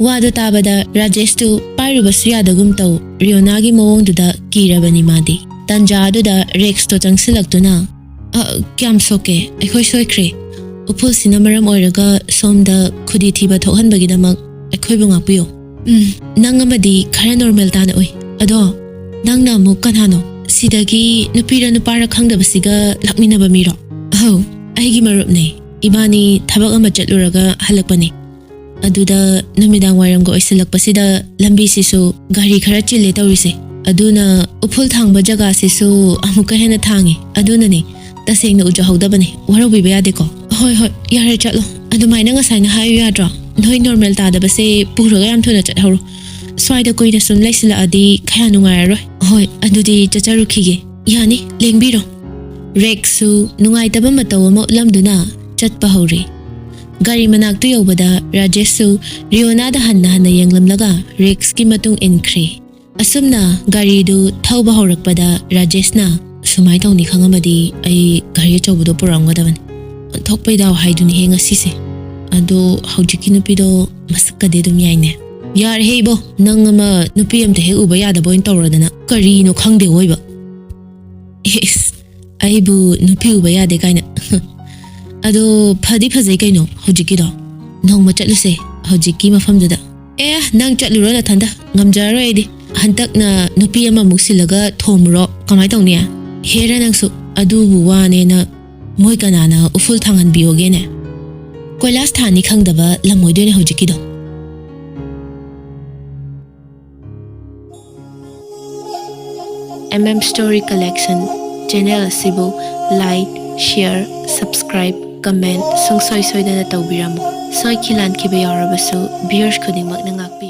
ꯋꯥꯗꯨ ꯇꯥꯕꯗ ꯔꯥꯖꯦꯁꯇꯨ ꯄꯥꯏꯔꯨꯕꯁꯨ ꯌꯥꯗꯒꯨꯝ ꯇꯧ꯫ ꯔꯤꯌꯣꯅꯥꯒꯤ ꯃꯑꯣꯡꯗꯨꯗ ꯀꯤꯔꯕꯅꯤ ꯃꯥꯗꯤ꯫ ꯇꯟꯖꯥ ꯑꯗꯨꯗ ꯔꯦꯛꯁꯇꯣ ꯆꯪꯁꯤꯜꯂꯛꯇꯨꯅ, "ꯑ, ꯀꯌꯥꯝ ꯁꯣꯛꯀꯦ? ꯑꯩꯈꯣꯏ ꯁꯣꯏꯈ꯭ꯔꯦ꯫ ꯎꯐꯨꯜꯁꯤꯅ ꯃꯔꯝ ꯑꯣꯏꯔꯒ ꯁꯣꯝꯗ ꯈꯨꯗꯤ ꯊꯤꯕ ꯊꯣꯛꯍꯟꯕꯒꯤꯗꯃꯛ ꯑꯩꯈꯣꯏꯕꯨ ꯉꯥꯛꯄꯤꯌꯨ꯫" "ꯎꯝ, ꯅꯪ ꯑꯃꯗꯤ ꯈꯔ ꯅꯣꯔꯃꯦꯜ ꯇꯥꯅ ꯎꯏ꯫ ꯑꯗꯣ ꯅꯪꯅ ꯑꯃꯨꯛ ꯀꯅꯥꯅꯣ? ꯁꯤꯗꯒꯤ ꯅꯨꯄꯤꯔ ꯅꯨꯄꯥꯔ ꯈꯪꯗꯕꯁꯤꯒ ꯂꯥꯛꯃꯤꯟꯅꯕ ꯃꯤꯔꯣ?" "ꯑꯧ, ꯑꯩꯒꯤ ꯃꯔꯨꯞꯅꯦ꯫ ꯏꯕꯥꯅꯤ ꯊꯕꯛ ꯑꯃ ꯆꯠꯂꯨꯔꯒ ꯍꯜꯂꯛꯄꯅꯦ꯫ ꯑꯗꯨꯗ ꯅꯨꯃꯤꯗꯥꯡ ꯋꯥꯏꯔꯝꯒ ꯑꯣꯏꯁꯤꯜꯂꯛꯄꯁꯤꯗ ꯂꯝꯕꯤꯁꯤꯁꯨ ꯒꯥꯔꯤ ꯈꯔ ꯆꯤꯜꯂꯦ ꯇꯧꯔꯤꯁꯦ꯫ ꯑꯗꯨꯅ ꯎꯐꯨꯜ ꯊꯥꯡꯕ ꯖꯒꯥꯁꯤꯁꯨ ꯑꯃꯨꯛꯀ ꯍꯦꯟꯅ ꯊꯥꯡꯉꯦ꯫ ꯑꯗꯨꯅꯅꯦ, ꯇꯁꯦꯡꯅ ꯎꯖꯍꯧꯗꯕꯅꯦ꯫ ꯋꯥꯔꯧꯕꯤꯕ ꯌꯥꯗꯦꯀꯣ꯫" "ꯍꯣꯏ, ꯍꯣꯏ, ꯌꯥꯔꯦ, ꯆꯠꯂꯣ꯫ ꯑꯗꯨꯃꯥꯏꯅ ꯉꯁꯥꯏꯅ ꯍꯥꯏꯌꯨ ꯌꯥꯗ꯭ꯔꯣ? ꯅꯣꯏ ꯅꯣꯔꯃꯦꯜ ꯇꯥꯗꯕꯁꯦ ꯄꯨꯔꯒ ꯌꯥꯝ ꯊꯨꯅ ꯆꯠꯍꯧꯔꯣ꯫ ꯁ꯭ꯋꯥꯏꯗ ꯀꯨꯏꯅ ꯁꯨꯝ ꯂꯩꯁꯤꯜꯂꯛꯑꯗꯤ ꯀꯌꯥ ꯅꯨꯡꯉꯥꯏꯔꯔꯣꯏ꯫" "ꯍꯣꯏ, ꯑꯗꯨꯗꯤ ꯆꯠꯆꯔꯨꯈꯤꯒꯦ꯫ ꯌꯥꯅꯤ, ꯂꯦꯡꯕꯤꯔꯣ꯫" ꯔꯦꯛꯁꯁꯨ ꯅꯨꯡꯉꯥꯏꯇꯕ ꯃꯇꯧ ꯑꯃ ꯎꯠꯂꯝꯗꯨꯅ ꯆꯠꯄ ꯍꯧꯔꯦ꯫ ꯒꯥꯔꯤ ꯃꯅꯥꯛꯇ ꯌꯧꯕꯗ ꯔꯥꯖꯦꯁꯁꯨ ꯔꯤꯌꯣꯅꯥꯗ ꯍꯟꯅ ꯍꯟꯅ ꯌꯦꯡꯂꯝꯂꯒ ꯔꯦꯛꯁꯀꯤ ꯃꯇꯨꯡ ꯏꯟꯈ꯭ꯔꯦ꯫ ꯑꯁꯨꯝꯅ ꯒꯥꯔꯤꯗꯨ ꯊꯧꯕ ꯍꯧꯔꯛꯄꯗ ꯔꯥꯖꯦꯁꯅ, "ꯁꯨꯃꯥꯏꯅ ꯇꯧꯅꯤ ꯈꯪꯉꯝꯃꯗꯤ ꯑꯩ ꯒꯥꯔꯤ ꯑꯆꯧꯕꯗꯣ ꯄꯨꯔꯛꯑꯝꯒꯗꯕꯅꯤ꯫ ꯊꯣꯛꯄꯩ ꯗꯥꯎ ꯍꯥꯏꯗꯨꯅꯤꯍꯦ ꯉꯁꯤꯁꯦ꯫ ꯑꯗꯣ ꯍꯧꯖꯤꯛꯀꯤ ꯅꯨꯄꯤꯗꯣ ꯃꯁꯛꯀꯗꯤ ꯑꯗꯨꯝ ꯌꯥꯏꯅꯦ꯫" "ꯌꯥꯔꯦꯍꯦ ꯏꯕꯣ, ꯅꯪ ꯑꯃ ꯅꯨꯄꯤ ꯑꯝꯇ ꯍꯦꯛ ꯎꯕ ꯌꯥꯗꯕ ꯑꯣꯏꯅ ꯇꯧꯔꯗꯅ꯫ ꯀꯔꯤꯅꯣ ꯈꯪꯗꯦ ꯑꯣꯏꯕ꯫" "ꯏꯁ, ꯑꯩꯕꯨ ꯅꯨꯄꯤ ꯎꯕ ꯌꯥꯗꯦ ꯀꯥꯏꯅ꯫" "ꯑꯗꯣ ꯐꯗꯤ ꯐꯖꯩ ꯀꯩꯅꯣ ꯍꯧꯖꯤꯛꯀꯤꯗꯣ꯫ ꯅꯣꯡꯃ ꯆꯠꯂꯨꯁꯦ ꯍꯧꯖꯤꯛꯀꯤ ꯃꯐꯝꯗꯨꯗ꯫ ꯑꯦ, ꯅꯪ ꯆꯠꯂꯨꯔꯣ ꯅꯊꯟꯗ, ꯉꯝꯖꯔꯔꯣꯏ ꯑꯩꯗꯤ꯫ ꯍꯟꯗꯛꯅ ꯅꯨꯄꯤ ꯑꯃꯃꯨꯛ ꯁꯤꯜꯂꯒ ꯊꯣꯝꯃꯨꯔꯣ, ꯀꯃꯥꯏ ꯇꯧꯅꯤ? ꯍꯦꯔꯥ, ꯅꯪꯁꯨ ꯑꯗꯨꯕꯨ ꯋꯥꯅꯦꯅ ꯃꯣꯏ ꯀꯅꯥꯅ ꯎꯐꯨꯜ ꯊꯥꯡꯍꯟꯕꯤꯌꯣꯒꯦꯅꯦ? ꯀꯣꯏꯂꯥꯁ ꯊꯥꯅꯤ ꯈꯪꯗꯕ ꯂꯝ ꯑꯣꯏꯗꯣꯏꯅꯦ ꯍꯧꯖꯤꯛꯀꯤꯗꯣ꯫ M M Story Collection channel ꯑꯁꯤꯕꯨ like, share, subscribe, comment ꯁꯨꯡꯁꯣꯏ ꯁꯣꯏꯗꯅ ꯇꯧꯕꯤꯔꯝꯃꯨ꯫ ꯁꯣꯏꯈꯤ ꯂꯥꯟꯈꯤꯕ ꯌꯥꯎꯔꯕꯁꯨ viewers ꯈꯨꯗꯤꯡꯃꯛꯅ ꯉꯥꯛꯄꯤ꯫